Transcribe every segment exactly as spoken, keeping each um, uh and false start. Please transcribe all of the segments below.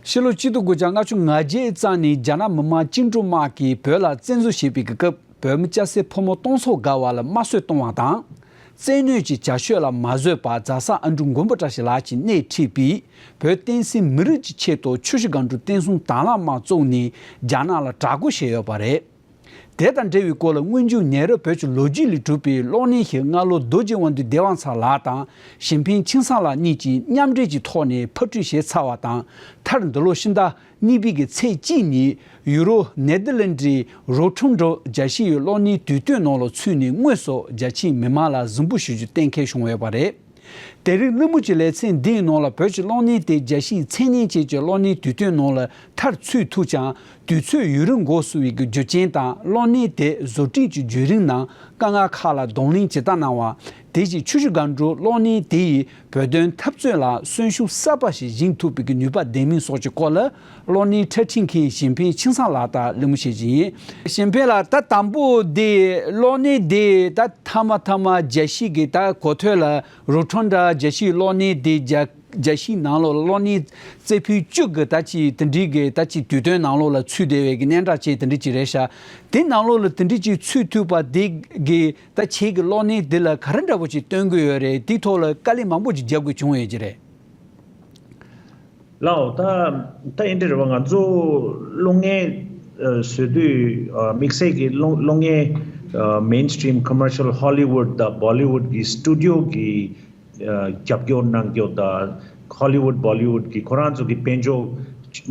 ཕྱི་ལོ་གཅིག་སྟོང་དགུ་བརྒྱ་ལྔ་བཅུ་ང་བརྒྱད་ཙམ་ནས་རྒྱ་ནག་མི་དམངས་བཅིངས་འགྲོལ་དམག་གིས་བོད་ལ་བཙན་འཛུལ་བྱས་པའི་སྐབས། བོད་མི་སྐྱ་སེར་ཕོ་མོ་སྟོང་ཚོ་བརྒལ་བ་ལ་དམར་གསོད་གཏོང་བ་དང་། བཙན་གནོན་གྱི་བྱ་སྤྱོད་ལ་མ་བཟོད་པར་རྫ་ས་ཨ་འབྲུག་མགོན་པོ་བཀྲ་ཤིས་ལགས་ཀྱིས་སྣེ་ཁྲིད་པའི་བོད་བསྟན་སྲིད་མི་རིགས་ཀྱི་ཆེད་དུ་ཆུ་བཞི་སྒང་དྲུག་བསྟན་སྲུང་དྭང་བླངས་དམག་བཙུགས་ནས་རྒྱ་ནག་ལ་དྲག་རྒོལ་བྱས་ཡོད་པ་རེད། དེ་དང་འབྲེལ་བའི་སྐོར་ལ། སྔོན་འཇུག་ཉེ་རབས་བོད་ཀྱི་ལོ་རྒྱུས་ལས་གྲུབ་པའི་གློག་བརྙན་ཞིག་སྔ་ལོ་རྡོ་རྗེ་དབང་འདུས་བདེ་བ་འཚོ་ལགས་དང་གཞན་ཕན་ཆིང་ས་ལགས་གཉིས་ཀྱིས་མཉམ་འབྲེལ་གྱི་ཐོག་ནས་ཕབ་བསྒྲིགས་བྱས་ཚར་བ་དང་། མཐར་འདི་ལོ་ཕྱི་ཟླ་གཉིས་པའི་གི་ཚེས་གཅིག་ཉིན་ཡུ་རོ་ནེ་དར་ལེན་ཌི་རོ་ཊོན་ཌོ་རྒྱལ་སྤྱིའི་གློག་བརྙན་དུས་སྟོན་ནང་ལ་ཚུད་ནས་དངོས་སུ་རྒྱ་ཆེའི་མི་མང་ལ་གཟིགས་འབུལ་ཞུ་རྒྱུ་གཏན་འཁེལ་བྱུང་ཡོད་པ་རེད། དེ་རིང་གླེང་མོལ་གྱི་ལེ་ཚན་འདིའི་ནང་ལ་བོད་ཀྱི་གློག་བརྙན་དེ་རྒྱལ་སྤྱིའི་མཚན་སྙན་ཅན་གྱི་གློག་བརྙན་དུས་སྟོན་ནང་ལ་མཐར་ཚུད་ཐུབ་ཀྱང་། དུས་ཚོད་ཡུན་རིང་འགོར་སོང་བའི་རྒྱུ་རྐྱེན་དང་། གློག་བརྙན་དེ་བཟོ་སྐྲུན་གྱི་བརྒྱུད་རིམ་ནང་དཀའ་ངལ་ཁག་ལ་གདོང་ལེན་ཇི་ལྟར་གནང་བ། དེ་བཞིན་ཆུ་བཞི་སྒང་དྲུག་གློག་བརྙན་དེ་ཡིས་བོད་དོན་འཐབ་རྩོད་ལ་གསོན་ཤུགས་གསར་པ་ཞིག་སྦྱིན་ཐུབ་པའི་ནུས་པ་ལྡན་མིན་སོགས་ཀྱི་སྐོར་ལ། གློག་བརྙན་འཁྲབ་ཁྲིད་མཁན་གཞན་ཕན་ཆིང་ས་ལགས་དང་གླེང་མོལ་བྱེད་ཀྱི་ཡིན། གཞན་ཕན་ལགས། ད་དང་པོ་འདི་གློག་བརྙན་འདི་ད་མཐའ་མ་མཐའ་མ་རྒྱལ་སྤྱི་གི་ད་གོ་ཐོས་ལ་རོ་ཊོན་ཌ་རྒྱལ་སྤྱིའི་གློག་བརྙན་འདི་རྒྱ་རྒྱལ་སྤྱིའི་ནང་ལོགས་ལ་གློག་བརྙན་རྩེ་ཕུད་བཅུ་གི་ད་ཅིག་དེ་འདྲའི་གི་ད་ཅིག་དུས་སྟོན་ནང་ལོགས་ལ་ཚུད་བསྡད་པའི་གི་སྙན་གྲགས་ཅན་དེ་འདྲ་ཅིག་རེད་ཤག་དེ་ནང་ལོགས་ལ་དེ་འདྲ་ཅིག་ཚུད་ཐུབ་པ་དེ་གི་ད་ཁྱེད་ཀྱི་གློག་བརྙན་འདི་ལ་ག་རེ་འདྲ་པོ་ཅིག་སྟོན་གི་ཡོད་རེད། དེའི་ཐོག་ལ་དཀའ་ལས་མང་པོ་ཅིག་རྒྱབ་དགོས་བྱུང་ཡོད་ཀྱི་རེད། ལགས་འོ། ད་ད་ཨེ་འདྲ་རེད་བ། ང་ཚོ་གློག་བརྙན་ཨ་བཟོ་དུས་ཨ་དམིགས་བསལ་གྱི་གློག་གློག་བརྙན་ཨ་མེན་སི་ཊི་རིམ་ཀོ་མར་ཤལ་ཧོ་ལི་ཝུཌ་དང་བོ་ལི་ཝུཌ་གི་སི་ཊུ་ཌི་ཡོ་གི་ཨ་རྒྱབ་སྐྱོར་གནང་རྒྱུ་དང་། ཧོ་ལི་ཝུཌ་བོ་ལི་ཝུཌ་གི་ཁོ་རང་ཚོ་གི་དཔལ་འབྱོར་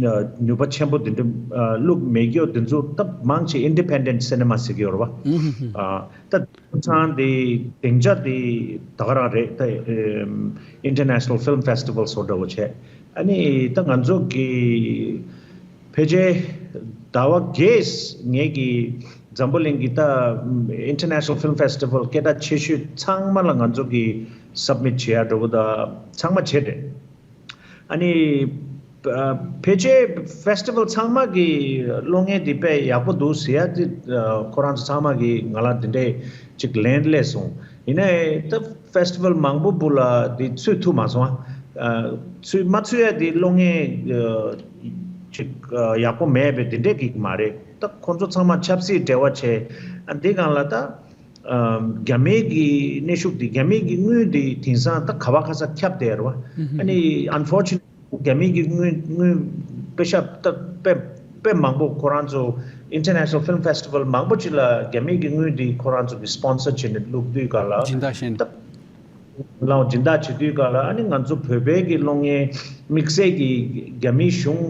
ཨ་ནུས་པ་ཆེན་པོ་དེ་འདྲ་ཨ་བླུགས་མེད་རྒྱུ་དེ་ཚོ་ད་མང་ཆེ་ཨིན་ཌི་པེན་ཌེན་སི་ནི་མ་ཟེར་གྱི་ཡོད་རེད་བ། ཨ་ད། ཚང་དེ་སྡིངས་ཆ་དེ་ད་ག་རང་རེད། ད་ཨིན་ཊར་ནེ་ཤ་ནལ་ཕིལམ་ཕེ་སི་ཊི་ཝལ་བཟོ་འདྲ་བོ་བྱས། ཨ་ནི་ད་ང་ཚོ་གི་ཕལ་ཆེར་ཟླ་བ་བརྒྱད་ངེད་ཀྱི་འཛམ་བུ་གླིང་གི་ད་ཨིན་ཊར་ནེ་ཤ་ནལ་ཕིལམ་ཕེ་སི་ཊི་ཝལ་སྐད་གྲགས་ཆེ་ཤོས་ཚང་མ་ལ་ང་ཚོ་གི་སབ་མིཊ་བྱེད་ཡ་འདྲ་བོ་ད་ཚང་མ་བྱས་ཏེ། ཨ་ནི། ཨ་ཕལ་ཆེར་ཕེ་སི་ཊི་ཝལ་ཚང་མ་གི་གློག་བརྙན་འདི་དཔེ་ཡག་པོ་འདུག་ཟེར་ཡ་དེ་ཨ་ཁོ་རང་ཚོ་ཚང་མ་གིས་ང་ལ་འདི་འདྲས་ཅིག་ལན་སླེབས་སོང་། ཡིན་ནའི་ད་ཕེ་སི་ཊི་ཝལ་མང་པོ་བུ་ལ་འདི་ཚུད་ཐུབ་མ་སོང་ཨ། ཨ་ཚུད་མ་ཚུད་ཡ་དེ་གློག་བརྙན་ཨ་ཅིག་ཨ་ཡག་པོ་མེད་པའི་འདི་འདྲས་གི་མ་རེད། ད་ཁོ་ཚོ་ཚང་མ་ཆབ་སྲིད་འབྲེལ་བ་བྱས། ཨ་འདི་སྒང་ལ་ད། ཨམ་རྒྱ་མིའི་གི་གནོན་ཤུགས་དེ། རྒྱ་མིའི་གི་དངུལ་དེ་དེང་སང་ད་ག་བ་ག་ས་ཁྱབ་བསྡད་རེད་བ། ཨ་ནི་ཨན་ཕོར་ཅུ་ནེ་ཊི་རྒྱ་མིའི་གི་དངུལ་དངུལ་དཔེ་ཤ་ད་དཔེ་དཔེ་མང་པོ་ཁོ་རང་ཚོ་ཨིན་ཊར་ནེ་ཤ་ནལ་ཕིལམ་ཕེ་སི་ཊི་ཝལ་མང་པོ་ཅིག་ལ་རྒྱ་མིའི་གི་དངུལ་དེ་ཁོ་རང་ཚོ་གི་སི་པོན་སར་བྱས་ནས་བླུགས་དུས་ག་ལ་སྦྱིན་བདག་བྱས་ནས། ད་ལའང་སྦྱིན་བདག་བྱེད་དུས་ག་ལ་ཨ་ནི་ང་ཚོ་བོད་པའི་གི་གློག་བརྙན་དམིགས་བསལ་གྱི་རྒྱ་མིའི་གཞུང་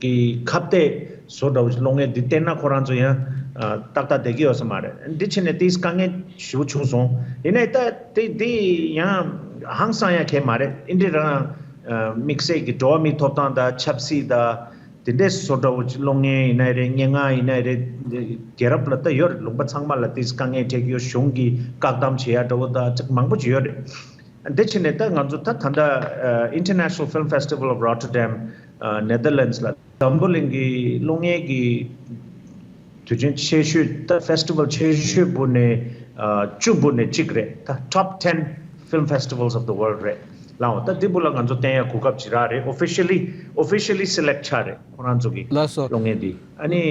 གི་ཁ་གཏད་བཟོ་འདྲ་བོ་ཞིག་གློག་བརྙན་འདི་བསྟན་ན་ཁོ་རང་ཚོ་ཡང་ཨ་ཏག་ཏག་བསྡད་ཀྱི་ཡོད་ས་མ་རེད། འདི་བྱས་ནས་ཏིས་དཀའ་ངལ་ཞེ་པོ་བྱུང་སོང་། ཡིན་ནའི་ད་དེ་འདི་ཡང་ཧང་སང་ཡ་གལ་མ་རེད། ཨིན་འདྲི་རང་ཨ་དམིགས་བསལ་གྱི་འགྲོ་བ་མིའི་ཐོབ་ཐང་དང་ཆབ་སྲིད་དང་དེ་འདྲའི་བཟོ་འདྲ་བོ་ཅིག་གློག་བརྙན་ཡིན་ནའི་རེད། སྙན་ངག་ཡིན་ནའི་རེད། རྒྱལ་རབས་ལ་ད་ཡོད་རེད། ལུང་པ་ཚང་མ་ལ་ཏིས་དཀའ་ངལ་འཕྲད་ཀྱི་ཡོད། གཞུང་གིས་བཀག་སྡོམ་བྱེད་ཡ་འདྲ་བོ་དང་ཅིག་མང་པོ་ཅིག་ཡོད་རེད། འདི་ཕྱིན་ནས་ད་ང་ཚོ་ད་ད་ལྟ་ཨ་International Film Festival of Rotterdam ཨ་Netherlands ལ་འཛམ་བུ་གླིང་གི་གློག་བརྙན་གྱི་དུས་ཆེན་ཆེ་ཤོས། ད་ཕེ་སི་ཊི་ཝལ་ཆེ་ཤོས་བུ་ནས་ཨ་བཅུ་བུ་ནས་གཅིག་རེད། ད་Top ten Film Festivals of the World རེད། ལའང་ད་འདི་བུ་ལ་ང་ཚོ་བསྟན་ཡ་གོ་སྐབས་ཅིག་རག་རེད། Officially officially select ཆགས་རེད་ཁོ་རང་ཚོ་གི་ལགས་སོ། གློག་བརྙན་འདི་ཨ་ནི།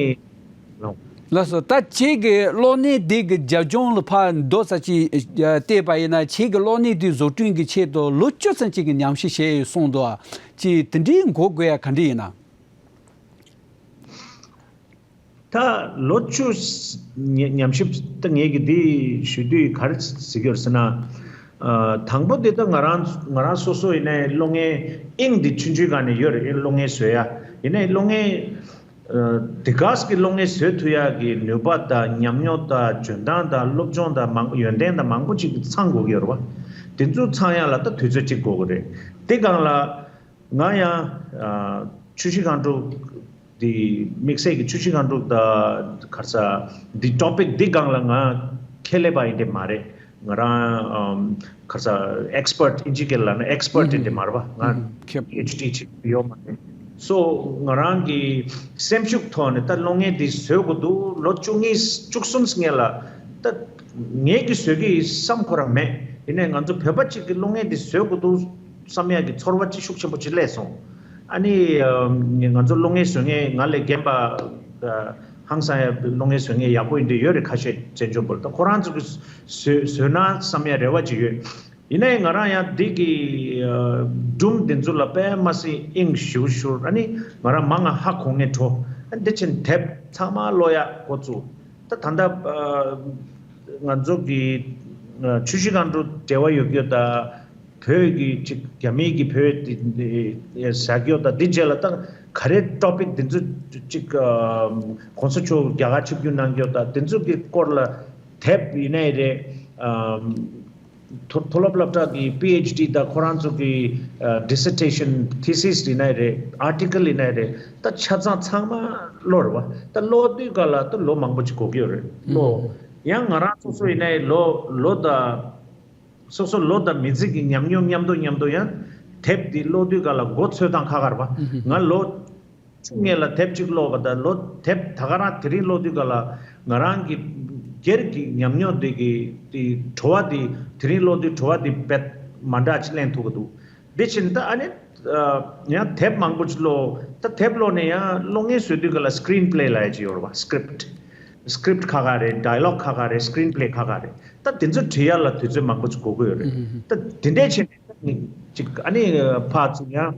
ལགས་སོ། ད་ཁྱེད་ཀྱིས་གློག་བརྙན་འདི་གི་རྒྱབ་ལྗོངས་ལ་ཕར་མདོ་ཙམ་ཅིག་བལྟས་པ་ཡིན་ན། ཁྱེད་ཀྱིས་གློག་བརྙན་འདི་བཟོ་སྐྲུན་གྱི་ཆེད་དུ་ལོ་བཅུ་ཙམ་ཅིག་གི་ཉམས་ཞིབ་བྱས་ཡོད་གསུངས་འདུག་ཅིག་དེ་འདྲའི་འགོར་དགོས་ཡ་ག་འདྲ་ཡིན་ན། ད་ལོ་བཅུ་ཉ་ཉམས་ཞིབ་ད་ངེད་ཀྱིས་འདི་ཞུ་དུས་ག་རེ་ཟེར་གྱི་ཡོད་ཟེར་ན། ཨ་དང་པོ་འདི་ད་ང་རང་ང་རང་སོ་སོ་ཡིན་ནའི་གློག་བརྙན་དབྱིངས་འདི་ཆུང་ཆུང་སྒང་ནས་ཡོད་རེད། གློག་བརྙན་བཟོ་ཡ་ཡིན་ནའི་གློག་བརྙན། ཨ་དེ་ག་ས་གི་གློག་བརྙན་བཟོ་ཐུབ་ཡག་གི་ནུས་པ་དང་ཉམས་མྱོང་དང་འཇོན་ཐང་དང་སློབ་སྦྱོང་དང་མང་ཡོན་ཏན་དང་མང་པོ་ཅིག་ཚང་དགོས་ཀྱི་ཡོད་རེད་བ། དེ་ཚོ་ཚང་ཡག་ལ་ད་དུས་ཚོད་གཅིག་དགོས་ཀྱི་རེད། དེ་སྒང་ལ་ང་ཡང་ཨ་ཆུ་བཞི་སྒང་དྲུག་འདི་དམིགས་བསལ་གྱི་ཆུ་བཞི་སྒང་དྲུག་དང་ག་རེ་ཟ་འདི་ཊོ་པིག་འདི་སྒང་ལ་ང་ཁྱད་ལས་པ་ཡིན་དེ་མ་རེད། ང་རང་ཨམ་ག་རེ་ཟ་ཨེག་སི་པར་ཊི་ཨིན་ཇི་སྐད་ལ་ན་ཨེག་སི་པར་ཊི་ཨིན་དེ་མ་རེད་བ། ང་ཨུམ་ཁེབས། པི་ཨེཆ་ཌི་བྱེད་ཀྱི་ཡོད་མ་རེད། སོ་ང་རང་གི་སེམས་ཤུགས་ཐོག་ནས་ད་གློག་བརྙན་འདི་བཟོ་དགོས་འདུག་ལོ་བཅུ་གཉིས་བཅུ་གསུམ་སྔོན་ལ་ད་ངེད་ཀྱིས་བཟོ་གི་བསམ་ཁོ་རང་མེད། ཡིན་ནའི་ང་ཚོ་བོད་པ་གཅིག་གིས་གློག་བརྙན་འདི་བཟོ་དགོས་འདུག་བསམ་ཡག་གི་ཚོར་བ་ཅིག་ཤུགས་ཆེན་པོ་ཅིག་སླེབས་སོང་། ཨ་ནི་ང་ཚོ་གློག་བརྙན་བཟོ་མཁན་ང་ལས་རྒན་པ་ཧང་སང་ཡ་གློག་བརྙན་བཟོ་མཁན་ཡག་པོ་ཡིན་འདྲ་ཡོད་རེད། ཁ་ཤས་བཙན་བྱོལ་བར་དུ་ཁོ་རང་ཚོ་གི་བཟོས་བཟོས་ན་བསམ་ཡ་རེ་བ་ཅིག་ཡོད། ཡིན་ནའི་ང་རང་ཡང་འདི་གི་སྒྲུང་འདི་ཚོ་ལ་དཔེ་མ་སྲིད་དབྱིངས་ཞུ་ཞུ། ཨ་ནི་ང་རང་མང་ང་ཧ་གོ་མཁན་འགྲོ། ཨ་ནི་འདི་ཕྱིན་དེབ་ཚང་མ་ཀློག་ཡ་འགོ་བཙུགས། ད་ད་ལྟ་ང་ཚོ་གི་ཆུ་བཞི་སྒང་དྲུག་འབྲེལ་བ་ཡོད་རྒྱུ་ད། བོད་ཀྱི་ཅིག་རྒྱ་མིའི་གི་བོད་དེ་ཟ་རྒྱུ་དང་འདི་རྗེས་ལ་ད་ག་རེ་ཊོ་པིག་འདི་ཚོ་ཅིག་གོང་ས་མཆོག་རྒྱ་གར་ཆིབས་བསྒྱུར་གནང་རྒྱུ་དང་འདི་ཚོ་གི་སྐོར་ལ་དེབ་ཡིན་ནའི་རེད། མཐོ་མཐོ་སློབ་སློབ་གྲྭ་གི་པི་ཨེཆ་ཌི་དང་ཁོ་རང་ཚོ་གི་ཌི་སི་ཊེ་ཤན་ཐི་སིས་ཡིན་ནའི་རེད། ཨར་ཊི་ཀལ་ཡིན་ནའི་རེད། ད་ཆ་ཚང་ཚང་མ་ཀློག་རེད་བ། ད་ཀློག་དུས་ག་ལ་ད་ལོ་མང་པོ་ཅིག་གོ་གི་ཡོད་རེད། ཀློག་ཡང་ང་རང་སོ་སོ་ཡིན་ནའི་ལོ་ལོ་དང་སོ་སོ་ལོ་དང་མི་ཚེ་གི་ཉམས་མྱོང་མཉམ་དུ་མཉམ་དུ་ཡང་དེབ་འདི་ཀློག་དུས་ག་ལ་མགོ་ཚོས་སྟངས་ཁག་ཁག་རེད་བ། ང་ལོ་བཅུ་ངེད་ལ་དེབ་གཅིག་ཀློག་པ་དང་ལོ་དེབ་ད་ག་རང་དེ་རིང་ཀློག་དུས་ག་ལ་ང་རང་གི་སྒེར་གྱི་ཉམས་མྱོང་དེ་གི་དེ་བྲོ་བ་དེ་དེ་རིང་ཀློག་དུས་བྲོ་བ་དེ་དཔེ་མ་འདྲ་ཅིག་ལེན་ཐུབ་ཀྱི་འདུག་དེ་ཕྱིན་ད་ཨ་ནི་ཡང་དེབ་མང་པོ་ཅིག་ཀློག་ད་དེབ་ཀློག་ནས་ཡང་གློག་བརྙན་བཟོ་དུས་ག་ལ་སི་ཀི་རིན་པི་ལེ་ལབ་ཡ་ཅིག་ཡོད་རེད་བ། སི་ཀི་རིབ་ཊི་སི་ཀི་རིབ་ཊི་ཁག་ཁག་རེད། ཌའི་ལོག་ཁག་ཁག་རེད། སི་ཀི་རིན་པི་ལེ་ཁག་ཁག་རེད། ད་དེ་ཚོ་བྲིས་ཡ་ལ་དུས་ཚོད་མང་པོ་ཅིག་འགོར་གི་ཡོད་རེད། ད་དེ་འདྲས་བྱས་ནས་ཅིག་ཨ་ནི་ཕར་ཚུར་ཡང་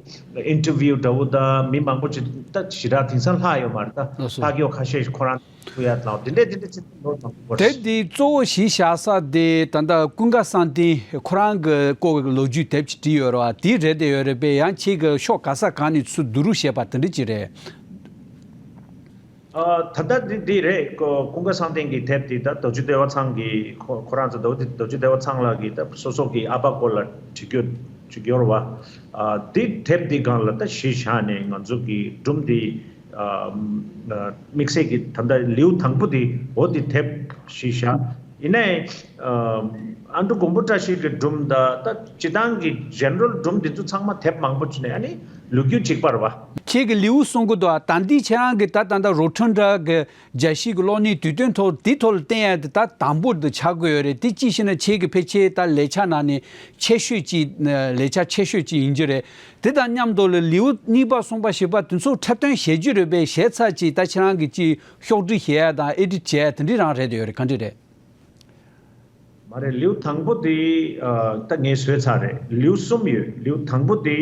ཨིན་ཊར་བིའུ་འདྲ་བོ་དང་མི་མང་པོ་ཅིག་ད་ཞེ་དྲག་དེང་སང་ལྷག་ཡོད་མ་རེད། ད་ལྷག་ཡོད་ཁ་ཤས་ཤིག་ཁོ་རང་ཐུག་ཡ་དང་དེ་འདྲས་དེ་འདྲས་ཅིག་ལོ་མང་པོ་འགོར། དེབ་འདི་གཙོ་བོ་གཞི་བཞག་ས་དེ་ད་ལྟ་ཀུན་དགའ་བསམ་གཏན་ཁོ་རང་གི་སྐོར་གྱི་ལོ་རྒྱུས་དེབ་ཅིག་བྲིས་ཡོད་རེད་བ། དེ་རེད་དེ་ཡོད་རེད་པས། ཡང་ཁྱེད་ཀྱི་ཕྱོགས་ག་ས་གང་ནས་ཚུར་བསྡུ་རུབ་བྱས་པ་དེ་འདྲ་ཅིག་རེད། ཨ། ད་ལྟ་འདི་འདི་རེད། ཀུན་དགའ་བསམ་གཏན་གྱི་དེབ་འདི་ད་རྡོ་རྗེ་བདེ་བ་ཚང་གི་ཁོ་ཁོ་རང་ཚོ་རྡོ་རྗེ་རྡོ་རྗེ་བདེ་བ་ཚང་ལགས་ཀྱིས་ད་སོ་སོ་གི་ཨ་ཕ་སྐོར་ལ་བྲིས་རྒྱུ་བྲིས་རྒྱུ་རེད་བ། ཨ། འདི་དེབ་འདི་སྒང་ལ་ད་གཞི་བཞག་ནས་ང་ཚོ་གི་སྒྲུང་འདི། ཨ། དམིགས་བསལ་གྱི་ད་ལྟ་ལེའུ་དང་པོ་འདི་འོ་འདི་དེབ་གཞི་བཞག་ཡིན་ནའི། ཨ། ཨ་འབྲུག་མགོན་པོ་བཀྲ་ཤིས་ཀྱི་སྒྲུང་དང་ད་སྤྱི་བཏང་གི་ཇེ་ནེ་རལ་སྒྲུང་འདི་ཚོ་ཚང་མ་དེབ་མང་པོ་བྲིས་ནས་ཨ་ནི་ལོ་རྒྱུས་གཅིག་པ་རེད་བ། ཁྱེད་ཀྱིས་ལེའུ་གསུང་གི་འདུག་ད་འདི་ཁྱེད་རང་གི་ད་ད་ལྟ་རོ་ཊོན་ཌ་གི་རྒྱལ་སྤྱིའི་གི་གློག་བརྙན་དུས་སྟོན་ཐོག་འདི་ཐོག་ལ་བསྟན་ཡ་དེ་ད་དང་པོ་དེ་ཆགས་ཀྱི་ཡོད་རེད། དེ་ཅི་ཞེ་ན་ཁྱེད་ཀྱི་ཕལ་ཆེར་ད་ལས་འཆར་ནང་ནས་ཆེ་ཤོས་ཅིག་ལས་འཆར་ཆེ་ཤོས་ཅིག་ཡིན་རྒྱུ་རེད། དེ་དང་མཉམ་དུ་ལ་ལེའུ་གཉིས་པ་གསུམ་པ་བཞི་པ་དེ་ཚོ་འཁྲབ་སྟོན་བྱེད་རྒྱུ་རེད་པས། བྱས་ཚར་ཅིག་ད་ཁྱེད་རང་གི་ཅིག་ཤོག་སྒྲིག་བྱེད་ཡ་དང་ཨེ་ཌིཊ་བྱེད་ཡ་དེ་འདྲ་རང་རེད་དེ་ཡོད་རེད། ག་འདྲ་རེད། མ་རེད། ལེའུ་དང་པོ་དེ་ཨ། ད་ངས་བཟོས་ཚར་རེད། ལེའུ་གསུམ་ཡོད། ལེའུ་དང་པོ་དེ་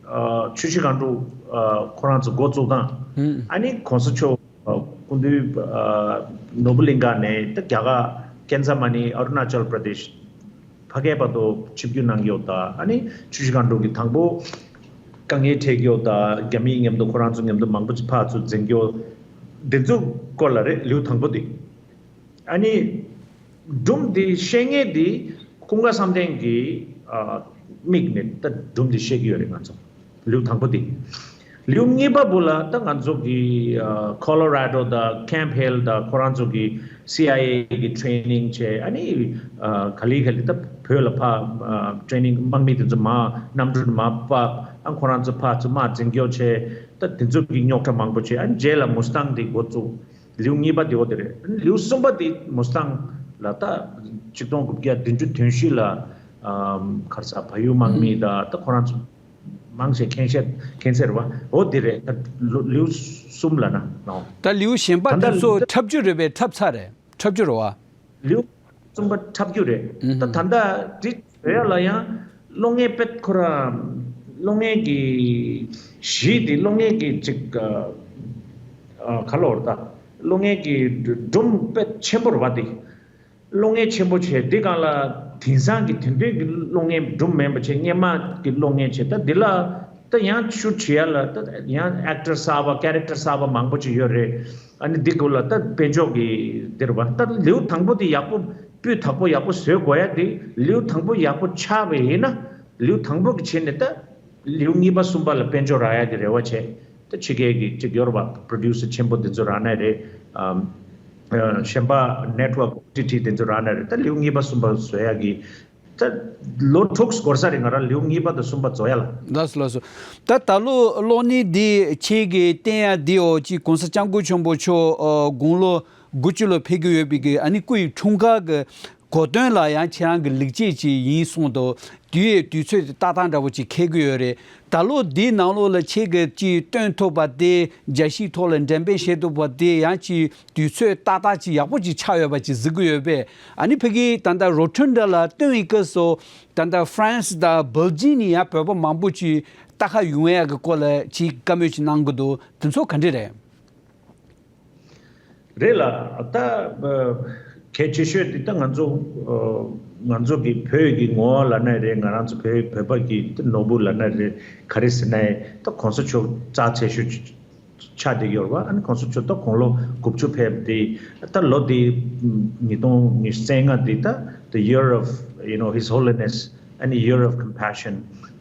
ཨ། ཆུ་བཞི་སྒང་དྲུག་ཨ། ཁོ་རང་ཚོ་འགོ་བཙུགས་སྟངས། ཨ་ནི་གོང་ས་མཆོག་ཨ། སྐུ་མདུན་ཨ། ནོར་བུ་གླིང་ག་ནས་ད་རྒྱ་གར་ཀན་ཛ་མ་ནི་ཨ་རུ་ན་ཅལ་པྲ་དེཤ་ཕ་གིའི་བར་དུ་ཆིབས་བསྒྱུར་གནང་ཡོད། ད་ཨ་ནི་ཆུ་བཞི་སྒང་དྲུག་གི་དང་པོ་དཀའ་ངལ་འཕྲད་ཡོད། ད་རྒྱ་མིའི་མཉམ་དུ་ཁོ་རང་ཚོ་མཉམ་དུ་མང་པོ་ཅིག་ཕར་ཚུར་འཛིང་ཡོད། འདི་ཚོ་སྐོར་ལ་རེད། ལེའུ་དང་པོ་དེ། ཨ་ནི། སྒྲུང་འདི་བཤད་མཁན་འདི་ཀུན་དགའ་བསམ་གཏན་གྱི་ཨ། མིག་ནས་ད་སྒྲུང་འདི་བཤད་ཀྱི་ཡོད་རེད་ང་ཚོ། ལེའུ་དང་པོ་འདི། ལེའུ་གཉིས་པ་བོ་ལ་ད་ང་ཚོ་གི་ཨ། ཁོ་ལོ་ར་ཌོ་དང་ཁེམ་ཧིལ་དང་ཁོ་རང་ཚོ་གི་སི་ཨའི་ཨེ་གི་ཊེ་རེ་ནིང་བྱས། ཨ་ནི་ཨ། ག་ལེ་ག་ལེ་ད་བོད་ལ་ཕར་ཨ། ཊེ་རེ་ནིང་དམག་མི་དེ་ཚོ་མར་གནམ་གྲུ་ནས་མར་ཕབ། ཨ། ཁོ་རང་ཚོ་ཕར་ཚུར་དམག་འཛིང་སྐྱོར་བྱས། ད་དེ་ཚོ་གི་རྙོག་དྲ་མང་པོ་བྱས། ཨ་ནི་རྗེས་ལ་མུ་སི་ཏང་དེ་འགོ་བཙུགས། ལེའུ་གཉིས་པ་དེ་འོ་དེ་རེད། ལེའུ་གསུམ་པ་དེ་མུ་སི་ཏང་ལ་ད་ཆིག་སྟོང་དགུ་བརྒྱ་བདུན་ཅུ་དོན་བཞི་ལ་ཨམ། ག་རེ་ཟ། བལ་ཡུལ་དམག་མི་དང་ད་ཁོ་རང་ཚོ་མང་ཆེ་མཁྱེན་བཤད་མཁྱེན་གསལ་རེད་བ། འོ་དེ་རེད། ད་ལེའུ་ལེའུ་གསུམ་ལབ་ན་ནོ། ད་ལེའུ་གཞན་པ་ད་ལྟ་དེ་ཚོ་འཁྲབ་རྒྱུ་རེད་པས། འཁྲབ་ཚར་རེད། འཁྲབ་རྒྱུ་རེད་བ། ལེའུ་གསུམ་པ་འཁྲབ་རྒྱུ་རེད། ཨུ་ད་ཧུམ། ད་ལྟ་འདི་བཟོ་ཡ་ལ་ཡང་གློག་བརྙན་དཔེ་ཁོ་ར་གློག་བརྙན་གྱི་གཞི་འདི་གློག་བརྙན་གྱི་ཅིག་ཨ། ཨ། ག་ལོར་ད་གློག་བརྙན་གྱི་སྒྲུང་དཔེ་ཆེན་པོ་རེད་བ། འདི་གློག་བརྙན་ཆེན་པོ་བྱས། འདི་སྒང་ལ་དེང་སང་གི་དེང་དུས་ཀྱི་གློག་བརྙན་སྒྲུང་མིན་པ་བྱས། སྔོན་མ་གི་གློག་བརྙན་བྱས། ད་འདི་ལ་ད་ཡང་ཤུ་བྲིས་ཡ་ལ་ད་ཡང་ཨེག་ཊར་གསར་པ་ཀེ་རེག་ཊར་གསར་པ་མང་པོ་ཅིག་ཡོད་རེད། ཨ་ནི་འདི་སྐོར་ལ་ད་དཔལ་འབྱོར་གྱི་འདིར་བ། ད་ལེའུ་དང་པོ་འདི་ཡག་པོ་སྤུས་དག་པོ་ཡག་པོ་བཟོས་དགོས་ཡ། འདི་ལེའུ་དང་པོ་ཡག་པོ་ཆགས་པ་ཡིན་ན་ལེའུ་དང་པོ་གི་བྱས་ནས་ད་ལེའུ་གཉིས་པ་གསུམ་པ་ལ་དཔལ་འབྱོར་རག་ཡ་གི་རེ་བ་བྱས། ད་ཕྱི་རྒྱལ་གྱི་ཅིག་ཡོད་རེད་བ། པྲོ་ཌིའུ་སར་ཆེན་པོ་འདི་ཚོ་རག་ན་རེད། ཨམ། ཨ། གཞན་པ་ནེཊ་ཝརྐ་ཨོ་ཊི་ཊི་འདི་ཚོ་རག་ན་རེད། ད་ལེའུ་གཉིས་པ་གསུམ་པ་བཟོ་ཡ་གི་ད་ལོ་དྲུག་འགོར་ས་རེད། ང་རང་ལེའུ་གཉིས་པ་དང་གསུམ་པ་བཟོ་ཡ་ལ། ལགས་སོ་ལགས་སོ། ད་ད་ལོ་གློག་བརྙན་འདི་ཁྱེད་ཀྱིས་བསྟན་ཡ་འདི་འོ་ཅིག་གོང་ས་སྐྱབས་མགོན་ཆེན་པོ་མཆོག་ཨ། དགུང་ལོ་དགུ་བཅུ་ལ་ཕེབས་ཀྱི་ཡོད་པའི་གི་ཨ་ནི་སྐུ་ཡི་འཁྲུངས་སྐར་གྱི་གོ་སྟོན་ལ་ཡང་ཁྱེད་རང་གི་ལེགས་སྐྱེས་ཅིག་ཡིན་གསུངས་འདུག་དུས་ཡི་དུས་ཚོད་དེ་ཏག་ཏག་འདྲ་པོ་ཅིག་འཁེལ་གྱི་ཡོད་རེད། ད་ལོ་འདིའི་ནང་ལོགས་ལ་ཁྱེད་ཀྱིས་ཅིག་སྟོན་ཐུབ་པ་དེ། རྒྱལ་སྤྱིའི་ཐོག་ལ་འགྲེམས་སྤེལ་བྱེད་ཐུབ་པ་དེ་ཡང་ཅིག་དུས་ཚོད་ཏག་ཏག་ཅིག་ཡག་པོ་ཅིག་ཆགས་ཡོད་པ་ཅིག་གཟིགས་ཀྱི་ཡོད་པས། ཨ་ནི་ཕ་གི་ད་ལྟ་Rotundaལ་སྟོན་པའི་སྐབས་སུ་ད་ལྟ་France་དང་Belgiumནས་ཡང་བོད་པ་མང་པོ་ཅིག་ལྟ་ག་ཡོང་ཡག་གི་སྐོར་ལ་ཅིག་བཀའ་མོལ་ཅིག་གནང་གི་འདུག་དེ་ཚོ་ག་འདྲ་རེད། རེད་ལ། ད་གལ་ཆེ་ཤོས་དེ་ད་ང་ཚོ་ང་ཚོ་གི་བོད་ཀྱི་ངོ་བོ་ལབ་ན་རེད། ང་རང་ཚོ་བོད་བོད་པ་གི་ནོར་བུ་ལབ་ན་རེད། ག་རེ་ཟེར་ན་ད་གོང་ས་མཆོག་རྩ་ཆེ་ཤོས་ཆགས་བསྡད་ཡོད་རེད་བ། ཨ་ནི་གོང་ས་མཆོག་ད་དགུང་ལོ་དགུ་བཅུ་ཕེབས་དེ། ད་ལོ་དེ་ཉིས་སྟོང་ཉི་ཤུ་རྩ་ལྔ་དེ་ད་the year of, you know, His Holiness, ཨ་ནི་year of compassion,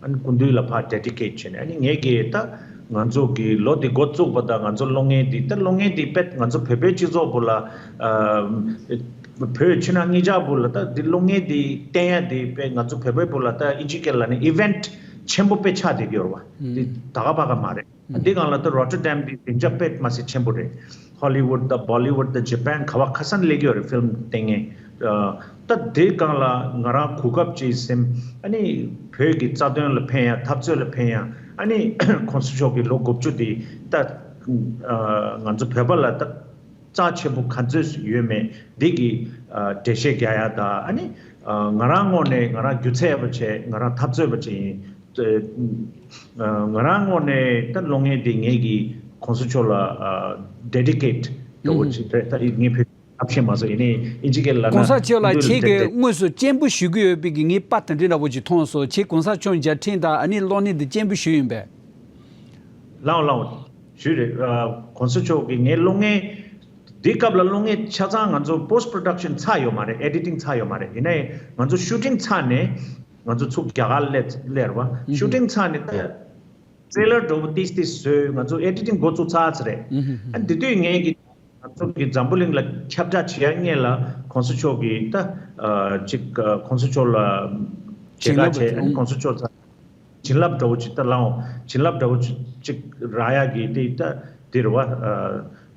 ཨ་ནི་སྐུ་མདུན་ལ་ཕར་dedicate་བྱས་ནས། ཨ་ནི་ངས་ཀྱིས་ད་ང་ཚོ་གི་ལོ་འདི་འགོ་བཙུགས་པ་དང་ང་ཚོ་གློག་བརྙན་འདི་ད་གློག་བརྙན་འདི་དཔེ་ང་ཚོ་བོད་པའི་སྤྱི་ཚོགས་བུ་ལ་ཨ་བོད་ཕྱི་ནང་གཉིས་ཆར་བུ་ལ་ད་འདི་གློག་བརྙན་འདི་བསྟན་ཡ་འདི་དཔེ་ང་ཚོ་བོད་པའི་བུ་ལ་ད་ཨིན་ཇི་སྐད་ལ་ནི་event་ཆེན་པོ་དཔེ་ཆགས་བསྡད་ཀྱི་ཡོད་རེད་བ། འདི་ད་ག་པ་ག་མ་རེད། འདི་སྒང་ལ་ད་Rotterdam་འདི་སྡིངས་ཆ་དཔེ་མ་སྲིད་ཆེན་པོ་རེད། Hollywood་དང་Bollywood་དང་Japan་ག་བ་ཁ་སང་སླེབས་ཀྱི་ཡོད་རེད་ཕིལམ་བསྟན་མཁན། ད་དེ་སྒང་ལ་ང་རང་གོ་སྐབས་ཅིག་སེམས། ཨ་ནི་བོད་ཀྱི་རྩ་དོན་ལ་ཕན་ཡ། འཐབ་རྩོད་ལ་ཕན་ཡ། ཨ་ནི་གོང་ས་མཆོག་གི་ལོ་དགུ་བཅུ་འདི་ད་ང་ཚོ་བོད་པ་ལ་ད་རྩ་ཆེན་པོ་ག་ཚོད་ཡོད་མེད་འདི་གི་འགྲེལ་བཤད་རྒྱག་ཡ་དང་། ཨ་ནི་ང་རང་ངོས་ནས་ང་རང་སྒྱུ་རྩལ་པ་བྱས། ང་རང་འཐབ་རྩོད་པ་བྱས་ཡིན། ང་རང་ངོས་ནས་ད་གློག་བརྙན་འདི་ངེད་ཀྱི་གོང་ས་མཆོག་ལ་dedicate་འདྲ་བོ་ཅིག་རེད། ད་ངས་བོད་ཐབས་ཤེས་མ་བཟོ་ཡིན་ནའི་ཨིན་ཇི་སྐད་ལ་ན་གོང་ས་མཆོག་ལ་ཁྱེད་ཀྱིས་དངོས་སུ་སྤྱན་འབུལ་ཞུ་གི་ཡོད་པའི་གི་ངའི་པར་དེ་འདྲ་འདྲ་བོ་ཅིག་མཐོང་སོང་། ཁྱེད་གོང་ས་མཆོག་མཇལ་འཕྲད་དང་ཨ་ནི་གློག་བརྙན་འདི་སྤྱན་འབུལ་ཞུས་ཡིན་པས། ལའོ་ལའོ། ཞུས་རེད། གོང་ས་མཆོག་གིས་ངའི་གློག་བརྙན་འདི་སྐབས་ལ་གློག་བརྙན་ཆ་ཚང་ང་ཚོ་post production་ཚར་ཡོད་མ་རེད། editing་ཚར་ཡོད་མ་རེད། ཡིན་ནའི་ང་ཚོ་shooting་ཚར་ནས་ང་ཚོ་ཚུར་རྒྱ་གར་སླེབས་སླེབས་རེད་བ། shooting་ཚར་ནས་ད་trailer་འདྲ་བོ་ཏིས་ཏིས་བཟོས། ང་ཚོ་editing་འགོ་བཙུགས་ཚར་ཚར་རེད། ཨ་འདི་དུས་ངས་ཀྱི་ང་ཚོ་གི་འཛམ་བུ་གླིང་ལ་ཁྱབ་བསྒྲགས་བྱེད་ཡ་སྔོན་ལ་གོང་ས་མཆོག་གི་ད་ཅིག་གོང་ས་མཆོག་ལ་མཇལ་ཁ་བྱས། ཨ་ནི་གོང་ས་མཆོག་ཚ་བྱིན་རླབས་འདྲ་བོ་ཅིག་ད་ལའོ། བྱིན་རླབས་འདྲ་བོ་ཅིག་ཅིག་རག་ཡག་གི་དེ་ད་དེ་རེད་བ།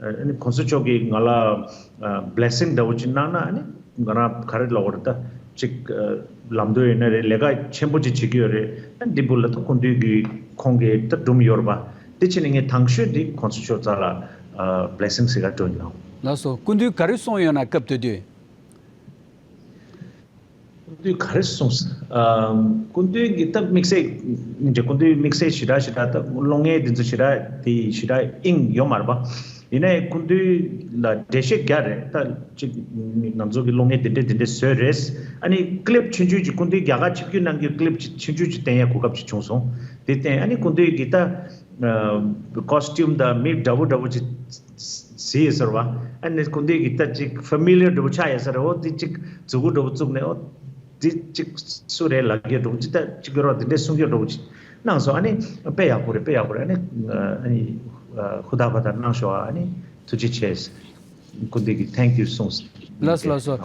ཨ་ནི་གོང་ས་མཆོག་གིས་ང་ལ་blessing་འདྲ་བོ་ཅིག་གནང་ན། ཨ་ནི་ང་རང་ག་རེ་ལབ་དགོས་རེད། ད་ཅིག་ལམ་འགྲོ་ཡིན་ན་རེད། ལས་ཀ་ཆེན་པོ་ཅིག་བྱེད་ཀྱི་ཡོད་རེད། ཨ་ནི་འདི་བུ་ལ་ད་སྐུ་མདུན་གྱི་ཁོང་གིས་ད་སྒྲུང་ཡོད་རེད་བ། དེ་བྱས་ནས་ངས་དང་ཤོས་འདི་གོང་ས་མཆོག་རྩ་ལ་blessing་ཟེར་ག་འགྲོ་ཡིན་ལ། ལགས་སོ། སྐུ་མདུན་ག་རེ་གསུངས་ཡོད་ན་སྐབས་དེ་དུས། སྐུ་མདུན་ག་རེ་གསུངས། ཨ་སྐུ་མདུན་གྱི་ད་དམིགས་བསལ་མི་འདྲ། སྐུ་མདུན་དམིགས་བསལ་ཞེ་དྲག་ཞེ་དྲག་ད་གློག་བརྙན་འདི་ཚོ་ཞེ་དྲག་དེ་ཞེ་དྲག་དབྱིངས་ཡོད་མ་རེད་པ། ཡིན་ནའི་སྐུ་མདུན་ལ་འགྲེལ་བཤད་རྒྱག་རེད། ད་ཅིག་ང་ཚོ་གི་གློག་བརྙན་དེ་འདྲས་དེ་འདྲས་བཟོས་རེད། ཨ་ནི་clip་ཆུང་ཆུང་ཅིག་སྐུ་མདུན་རྒྱ་གར་ཆིབས་བསྒྱུར་གནང་རྒྱུ་clip་ཅིག་ཆུང་ཆུང་ཅིག་བསྟན་ཡ་གོ་སྐབས་ཅིག་བྱུང་སོང་། དེ་བསྟན། ཨ་ནི་སྐུ་མདུན་གྱི་ད་costume་དང་མི་འདྲ་བོ་འདྲ་བོ་ཅིག་གཟིགས་ཡོད་ཟེར་བ། ཨ་ནི་སྐུ་མདུན་གྱི་ད་ཅིག་familiar་འདྲ་བོ་ཆགས་ཡོད་ཟེར་བ། འོ་དེ་ཅིག་མཛུ་གུ་འདྲ་བོ་བཙུགས་ནས། འོ་དེ་ཅིག་སུ་རེད་ལབ་ཀྱི་འདྲ་བོ་ཅིག་ད་ཅིག་ཡོད་རོགས་དེ་འདྲས་གསུང་རྒྱུ་འདྲ་བོ་ཅིག་གནང་སོང་། ཨ་ནི་དཔེ་ཡག་པོ་རེད། དཔེ་ཡག་པོ་རེད། ཨ་ནི་ཨ་ནི་ཧུར་ཐག་ཧུར་ཐག་གནང་ཤོག་ཨ་ནི་ཐུགས་རྗེ་ཆེ། སྐུ་མདུན་གྱིས་thank you་གསུངས། ལགས་སོ་ལགས་སོ།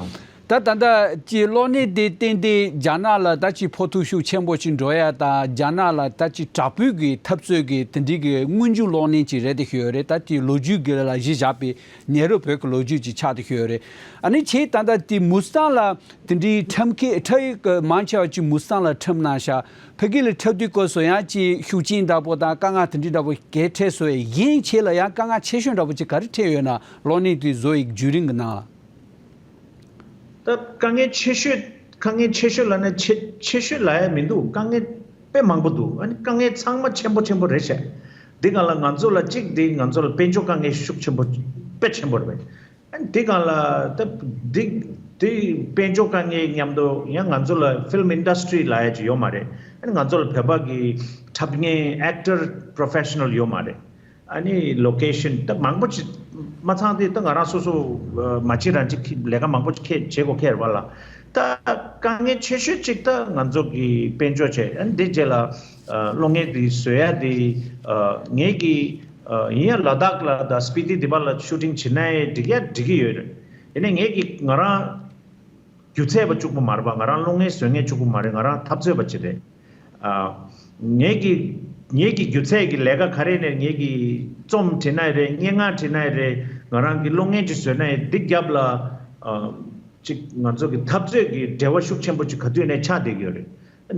ད་ད་ལྟ་ཀྱི་གློག་བརྙན་དེ་བསྟན་ཏེ་རྒྱ་ནག་ལ་ད་ཅིག་ཕོག་ཐུག་ཤུགས་ཆེན་པོ་ཅིག་འགྲོ་ཡ་དང་། རྒྱ་ནག་ལ་ད་ཅིག་དྲག་པོའི་གི་འཐབ་རྩོད་ཀྱི་དེ་འདྲའི་གི་སྔོན་འཇུག་གློག་བརྙན་ཅིག་རེད་དེ་ཤོད་ཡོད་རེད། ད་ཅིག་ལོ་རྒྱུས་ཀྱི་ལ་གཞི་བཞག་པའི་ནེ་རོ་བོད་ཀྱི་ལོ་རྒྱུས་ཅིག་ཆགས་དེ་ཤོད་ཡོད་རེད། ཨ་ནི་ཁྱེད་ད་ལྟ་དེ་མུ་སི་ཐང་ལ་དེ་འདྲའི་འཁྲབ་མཁན་འཁྲབ་ཡིག་གི་མང་ཆེ་བ་ཅིག་མུ་སི་ཐང་ལ་འཁྲབ་གནང་ཤག་ཕ་གི་ལ་འཁྲབ་དུས་སྐབས་སུ་ཡང་ཅིག་ཤུགས་རྐྱེན་འདྲ་པོ་དང་དཀའ་ངལ་དེ་འདྲའི་འདྲ་པོ་གས་འཕྲད་སོང་། ཡིན་ཁྱེད་ལ་ཡང་དཀའ་ངལ་ཆེ་ཤོས་འདྲ་པོ་ཅིག་ག་རེ་འཕྲད་ཡོད་ན་གློག་བརྙན་དེ་བཟོ་ཡི་བརྒྱུད་རིམ་གྱི་ནང་ལ། ད་དཀའ་ངལ་ཆེ་ཤོས་དཀའ་ངལ་ཆེ་ཤོས་ལབ་ན་ཆེ་ཆེ་ཤོས་ལབ་ཡ་མི་འདུག་དཀའ་ངལ་དཔེ་མང་པོ་འདུག་ཨ་ནི་དཀའ་ངལ་ཚང་མ་ཆེན་པོ་ཆེན་པོ་རེད་ཤག་འདི་སྒང་ལ་ང་ཚོ་ལ་གཅིག་འདི་ང་ཚོ་ལ་དཔལ་འབྱོར་དཀའ་ངལ་ཤུགས་ཆེན་པོ་དཔེ་ཆེན་པོ་རེད། ཨ་ནི་འདི་སྒང་ལ་ད་འདི་འདི་དཔལ་འབྱོར་དཀའ་ངལ་མཉམ་དུ་ཡང་ང་ཚོ་ལ་ཕིལམ་ཨིན་ཌ་སི་ཊི་རི་ལབ་ཡ་ཅིག་ཡོད་མ་རེད། ཨ་ནི་ང་ཚོ་ལ་བོད་པ་གི་འཁྲབ་མཁན་ཨེག་ཊར་པྲོ་ཕེ་ཤི་ནལ་ཡོད་མ་རེད། ཨ་ནི་ལོ་ཀེ་ཤན་ད་མང་པོ་ཅིག་མ་ཚང་དེ་ད་ང་རང་སོ་སོ་མ་བྱེད་རང་ཅིག་ལས་ཀ་མང་པོ་ཅིག་ཁྱེད་བྱེད་དགོས་ཁེལ་བ་ལ། ད་དཀའ་ངལ་ཆེ་ཤོས་ཅིག་ད་ང་ཚོ་གི་དཔལ་འབྱོར་བྱས། ཨ་ནི་དེ་རྗེས་ལ་གློག་བརྙན་དེ་བཟོ་ཡ་དེ་ངེད་ཀྱི་ཡིན་ཡང་ལ་དྭགས་ལ་དང་སྤི་ཏི་དེ་པ་ལ་ཤུ་ཊིང་བྱེད་ན་ཡང་འགྲིག་ཡ་འགྲིག་གི་ཡོད་རེད། ཡིན་ནའི་ངེད་ཀྱི་ང་རང་སྒྱུ་རྩལ་པ་གཅིག་པུ་མ་རེད་པ། ང་རང་གློག་བརྙན་བཟོ་མཁན་གཅིག་པུ་མ་རེད། ང་རང་འཐབ་རྩོད་པ་ཅིག་རེད། ཨ། ངེད་ཀྱི་ངེད་ཀྱི་སྒྱུ་རྩལ་གྱི་ལས་ཀ་ག་རེ་ནས་ངེད་ཀྱི་རྩོམ་བྲིས་ན་རེད། སྙན་ངག་བྲིས་ན་རེད། ང་རང་གི་གློག་བརྙན་ཅིག་བཟོས་ན་ཡང་འདི་རྒྱབ་ལ་ཨ། ཅིག་ང་ཚོ་གི་འཐབ་རྩོད་ཀྱི་འབྲེལ་བ་ཤུགས་ཆེན་པོ་ཅིག་ག་དུས་ནས་ཆགས་བསྡད་ཀྱི་ཡོད་རེད།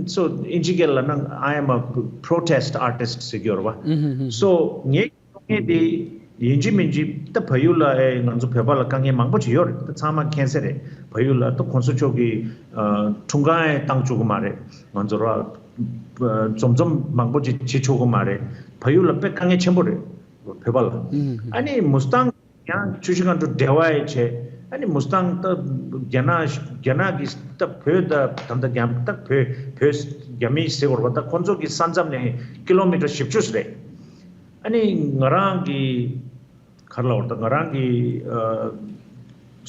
So, ཨིན་ཇི་སྐད་ལ་ན། I am a protest artist ཟེར་གྱི་ཡོད་རེད་བ། So, ངའི་སློབ་གཉེར་དེ་ཡིན་གཅིག་མིན་གཅིག་ད་བལ་ཡུལ་ལ། ཨེ། ང་ཚོ་བོད་པ་ལ་དཀའ་ངལ་མང་པོ་ཅིག་ཡོད་རེད། ད་ཚང་མ་མཁྱེན་གསལ་རེད། བལ་ཡུལ་ལ་ད་གོང་ས་མཆོག་གིས་ཨ་འཁྲུངས་སྐར་ཡང་བཏང་བཅུག་གི་མ་རེད། ང་ཚོ་ར་འཛོམས་འཛོམས་མང་པོ་ཅིག་བྱེད་ཆོག་གི་མ་རེད། བལ་ཡུལ་ལ་དཔེ་དཀའ་ངལ་ཆེན་པོ་རེད། བོད་པ་ལ། ཨ་ནི་མུ་སི་ཐང་ཡང་ཆུ་བཞི་སྒང་དྲུག་འབྲེལ་བ་ཡི་བྱས། ཨ་ནི་མུ་སི་ཐང་ད་རྒྱ་ནག་རྒྱ་ནག་གི་ད་བོད་ད་ད་ད་རྒྱ་ད་བོད་བོད་རྒྱ་མི་ཟེར་དགོས་རེད་པ། ད་ཁོང་ཚོ་གི་ས་མཚམས་ནས་ཀི་ལོ་མི་ཊར་བཞི་བཅུ་རེད། ཨ་ནི་ང་རང་གི་ག་རེ་ལབ་དགོས་རེད། ད་ང་རང་གི་ཨ་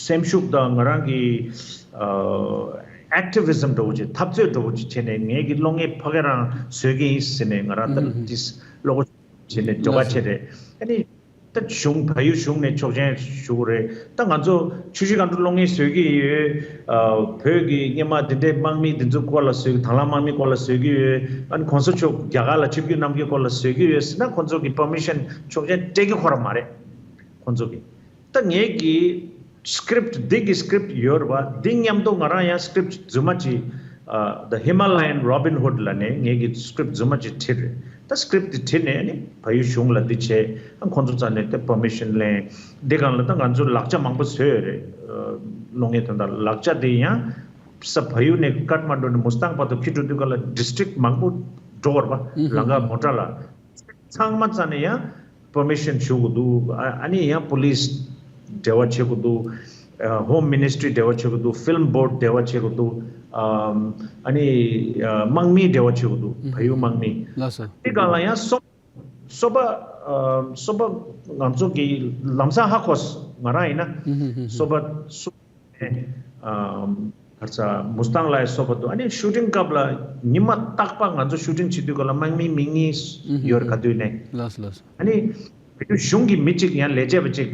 སེམས་ཤུགས་དང་ང་རང་གི་ཨ་ཨེག་ཊི་བི་ཛིམ་འདྲ་བོ་ཅིག་འཐབ་རྩོད་འདྲ་བོ་ཅིག་བྱས་ནས། ངེད་ཀྱི་གློག་བརྙན་ཕ་གི་རང་བཟོ་གི་ཡིན་ཟེར་ནས་ང་རང་ད་ཏིས་བློ་སྒོ་བྱས་ནས་འགྱོད་པ་བྱས་རེད། ཨ་ནི་ད་གཞུང་། བལ་ཡུལ་གཞུང་ནས་ཆོག་མཆན་ཞུ་གི་རེད། ད་ང་ཚོ་ཆུ་བཞི་སྒང་དྲུག་གློག་བརྙན་བཟོ་གི་ཡོད། ཨ་བོད་ཀྱི་སྔོན་མ་འདི་འདྲའི་དམག་མི་འདི་ཚོའི་སྐོར་ལ་བཟོ་གི། དང་བླངས་དམག་མིའི་སྐོར་ལ་བཟོ་གི་ཡོད། ཨ་ནི་གོང་ས་མཆོག་རྒྱ་གར་ལ་ཆིབས་བསྒྱུར་གནང་རྒྱུའི་སྐོར་ལ་བཟོ་གི་ཡོད་ཟེར་ན། ཁོང་ཚོ་གི་པར་མི་ཤན་ཆོག་མཆན་སྤྲད་ཀྱི་ཁོ་རང་མ་རེད། ཁོང་ཚོ་གི། ད་ངེད་ཀྱི་སི་ཀི་རིབ་ཊི། འདི་གི་སི་ཀི་རིབ་ཊི་ཡོད་རེད་པ། འདི་མཉམ་དུ་ང་རང་ཡང་སི་ཀི་རིབ་ཊི་རྫུན་མ་ཅིག་ཨ་The Himalayan Robin Hood ལབ་ནས་ངེད་ཀྱི་སི་ཀི་རིབ་ཊི་རྫུན་མ་ཅིག་བྲིས་རེད། ད་སི་ཀི་རིབ་ཊི་འདི་བྲིས་ནས་ནི་བལ་ཡུལ་གཞུང་ལ་འདི་བྱས། ཨ་ཁོང་ཚོ་རྩ་ནས་དེ་པར་མི་ཤན་ལེན། འདི་སྒང་ལ་ད་ང་ཚོ་ལག་ཆ་མང་པོ་བཟོས་ཡོད་རེད། ཨ་གློག་བརྙན་དོན་དག་ལག་ཆ་དེ་ཡང་ས་བལ་ཡུལ་ནས་ཀཏ་མན་ཌུ་ནས་མུ་སི་ཐང་བར་དུ་འཁྱེར་འགྲོ་དུས་སྒང་ལ་ཌི་སི་ཊི་རིག་མང་པོ་འགྲོ་བར་བ། ལམ་ཁ་མོ་ཊ་ལ། ཚང་མ་རྩ་ནས་ཡང་པར་མི་ཤན་ཞུ་དགོས་འདུག་ཨ་ཨ་ནི་ཡང་པུ་ལིས་འབྲེལ་བ་བྱེད་དགོས་འདུག་ཨ་ཧོམ་མི་ནི་སི་ཊི་རི་འབྲེལ་བ་བྱེད་དགོས་འདུག་ཕིལམ་བྷོར་ཌི་འབྲེལ་བ་བྱེད་དགོས་འདུག་ཨམ་ཨ་ནི་ཨ་དམག་མི་འབྲེལ་བ་བྱེད་དགོས་འདུག་བལ་ཡུལ་དམག་མི། ལགས་སོ། དེ་སྒང་ལ་ཡང་སོ་སོ་པ། ཨམ་སོ་པ་ང་ཚོ་གི་ལམ་སང་ཧ་གོ་སོང་། ང་རང་ཡིན་ན་སོ་པ་སུ། ཨམ་ག་རེ་ཟ། མུ་སི་ཐང་ལ་ཡང་སོ་པ་འདུག་ཨ་ནི་ཤུ་ཊིང་སྐབས་ལ་ཉི་མ་རྟག་པར་ང་ཚོ་ཤུ་ཊིང་བྱེད་དུས་སྐབས་ལ་དམག་མི་མི་གཉིས་ཡོད་རེད། ག་དུས་ནས། ལགས་སོ། ལགས་སོ། ཨ་ནི་བོད་གཞུང་གི་མི་གཅིག་ཡང་ལས་བྱེད་པ་གཅིག་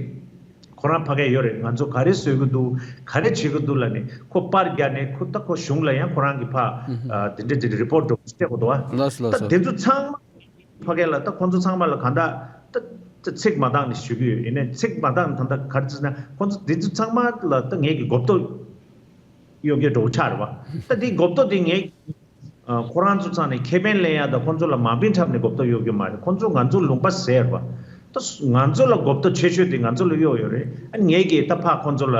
ཁོ་རང་ཕ་གིར་ཡོད་རེད། ང་ཚོ་ག་རེ་བཟོ་གི་འདུག་ག་རེ་བྱེད་ཀྱི་འདུག་ལབ་ནས་ཁོ་པར་རྒྱག་ནས། ཁོ་ད་ཁོ་གཞུང་ལ་ཡང་ཁོ་རང་གི་ཕ་ཨ་དེ་འདྲ་དེ་འདྲ་རི་པོར་ཊི་འདྲ་བོ་སྤྲད་དགོས་འདུག་ཨ། ལགས་སོ། ལགས་ད་སོ། དེ་ཚོ་ཚང་མ་ཕ་གི་ལ། ད་ཁོང་ཚོ་ཚང་མ་ལ་གང་ལྟར་ད་ད་ཚིག་མ་འདང་ནས་ཞུ་གི་ཡོད། ཡིན་ནའི་ཚིག་མ་འདང་ནས་ད་ལྟ་ག་རེ་ཟེར་ན། ཁོང་ཚོ་འདི་ཚོ་ཚང་མ་ལ་ད་ངེད་ཀྱི་གོ་རྟོགས་གཡོག་རྒྱུ་འདྲ་བོ་ཆགས་རེད་བ། ད་འདི་གོ་རྟོགས་འདི་ངེད་ཨ་ཁོ་རང་ཚོ་རྩ་ནས་ཁེ་ཕན་ལེན་ཡ་དང་ཁོང་ཚོ་ལ་མ་ཕན་འབྲེལ་ནས་གོ་རྟོགས་གཡོག་རྒྱུ་མ་རེད། ཁོང་ཚོ་ང་ཚོ་ལུང་པ་ཟེར་བ། ད་ང་ཚོ་ལ་གོ་རྟོགས་ཆེ་ཤོས་དེ་ང་ཚོ་ལ་གཡོག་ཡོད་རེད། ཨ་ངེད་ཀྱིས་ད་ཕར་ཁོང་ཚོ་ལ།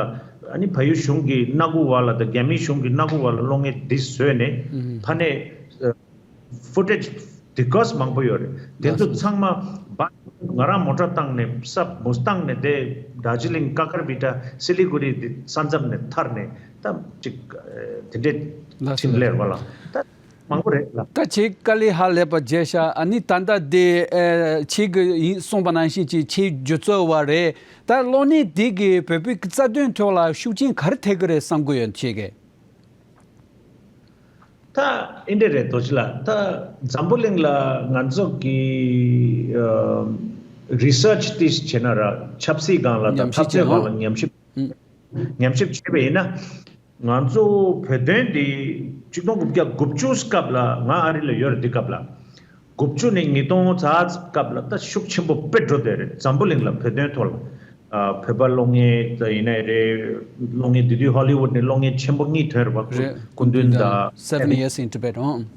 ཨ་ནི་བལ་ཡུལ་གཞུང་གི་སྣ་ཁུག་བར་ལ་དང་རྒྱ་མིའི་གཞུང་གི་སྣ་ཁུག་བར་ལ་གློག་བརྙན་འདི་བཟོས་ནས་ཕ་ནས་ཨ་ཕུ་ཊེཇ་དེ་ག་ས་མང་པོ་ཡོད་རེད། དེ་ཚོ་ཚང་མ་བ། ང་རང་མོ་ཊ་བཏང་ནས། ས་མུ་སི་ཐང་ནས་དེ་དར་ཇི་ལིང་། ཀ་ཀར་བི་ཊ། སི་ལི་གུ་རི་དེ་ས་མཚམས་ནས་ཐར་ནས་ད་ཅིག་ཨ་དེ་འདྲས་ཕྱིན་ལེར་བ་ལ་ད་མང་པོ་རེད་ལ། ད་ཁྱེད་དཀའ་ལས་ཧ་ལས་པ་བརྒྱབ་ཤག་ཨ་ནི་ད་ལྟ་དེ་ཨ་ཁྱེད་ཀྱིས་ཡིན་གསུངས་པ་ནང་བཞིན་ཅིག་ཁྱེད་སྒྱུ་རྩལ་བ་རེད། ད་གློག་བརྙན་འདི་གིས་བོད་པའི་རྩ་དོན་ཐོག་ལ་ཤུགས་རྐྱེན་ག་རེ་ཐེབས་ཀྱི་རེད་བསམ་གྱི་ཡོད་ཁྱེད་ཀྱིས། ད་ཨེ་འདྲ་རེད་རྡོ་རྗེ་ལགས། ད་འཛམ་བུ་གླིང་ལ་ང་ཚོ་གི་ཨ་རི་སར་ཆི་དེ་བྱས་ན་ར། ཆབ་སྲིད་སྒང་ལ་དང་ཉམས་ཞིབ་འཐབ་རྩོད་བྱེད་སྒང་ལ་ཨང་། ཉམས་ཞིབ་ཉམས་ཞིབ་བྱས་པ་ཡིན་ན། ང་ཚོ་བོད་དོན་འདི་ཆིག་སྟོང་དགུ་བརྒྱ་དགུ་བཅུ་སྐབས་ལ། ང་ཨ་རི་ལ་ཡོད་རེད། འདི་སྐབས་ལ། དགུ་བཅུ་ནས་ཉིས་སྟོང་ཙམ་སྐབས་ལ་ད་ཤུགས་ཆེན་པོ་དཔེ་འགྲོ་བསྡད་རེད། འཛམ་བུ་གླིང་ལ་བོད་དོན་ཐོག་ལ། ཨ་བོད་པ་གློག་བརྙན་ད་ཡིན་ནའི་རེད། གློག་བརྙན་དེ་དུས་ཧོ་ལི་ཝུད་ནས་གློག་བརྙན་ཆེན་པོ་གཉིས་ཐོན་རེད་བ། རེད། སྐུ་མདུན་དང་Seven Years in Tibet། ཨང་།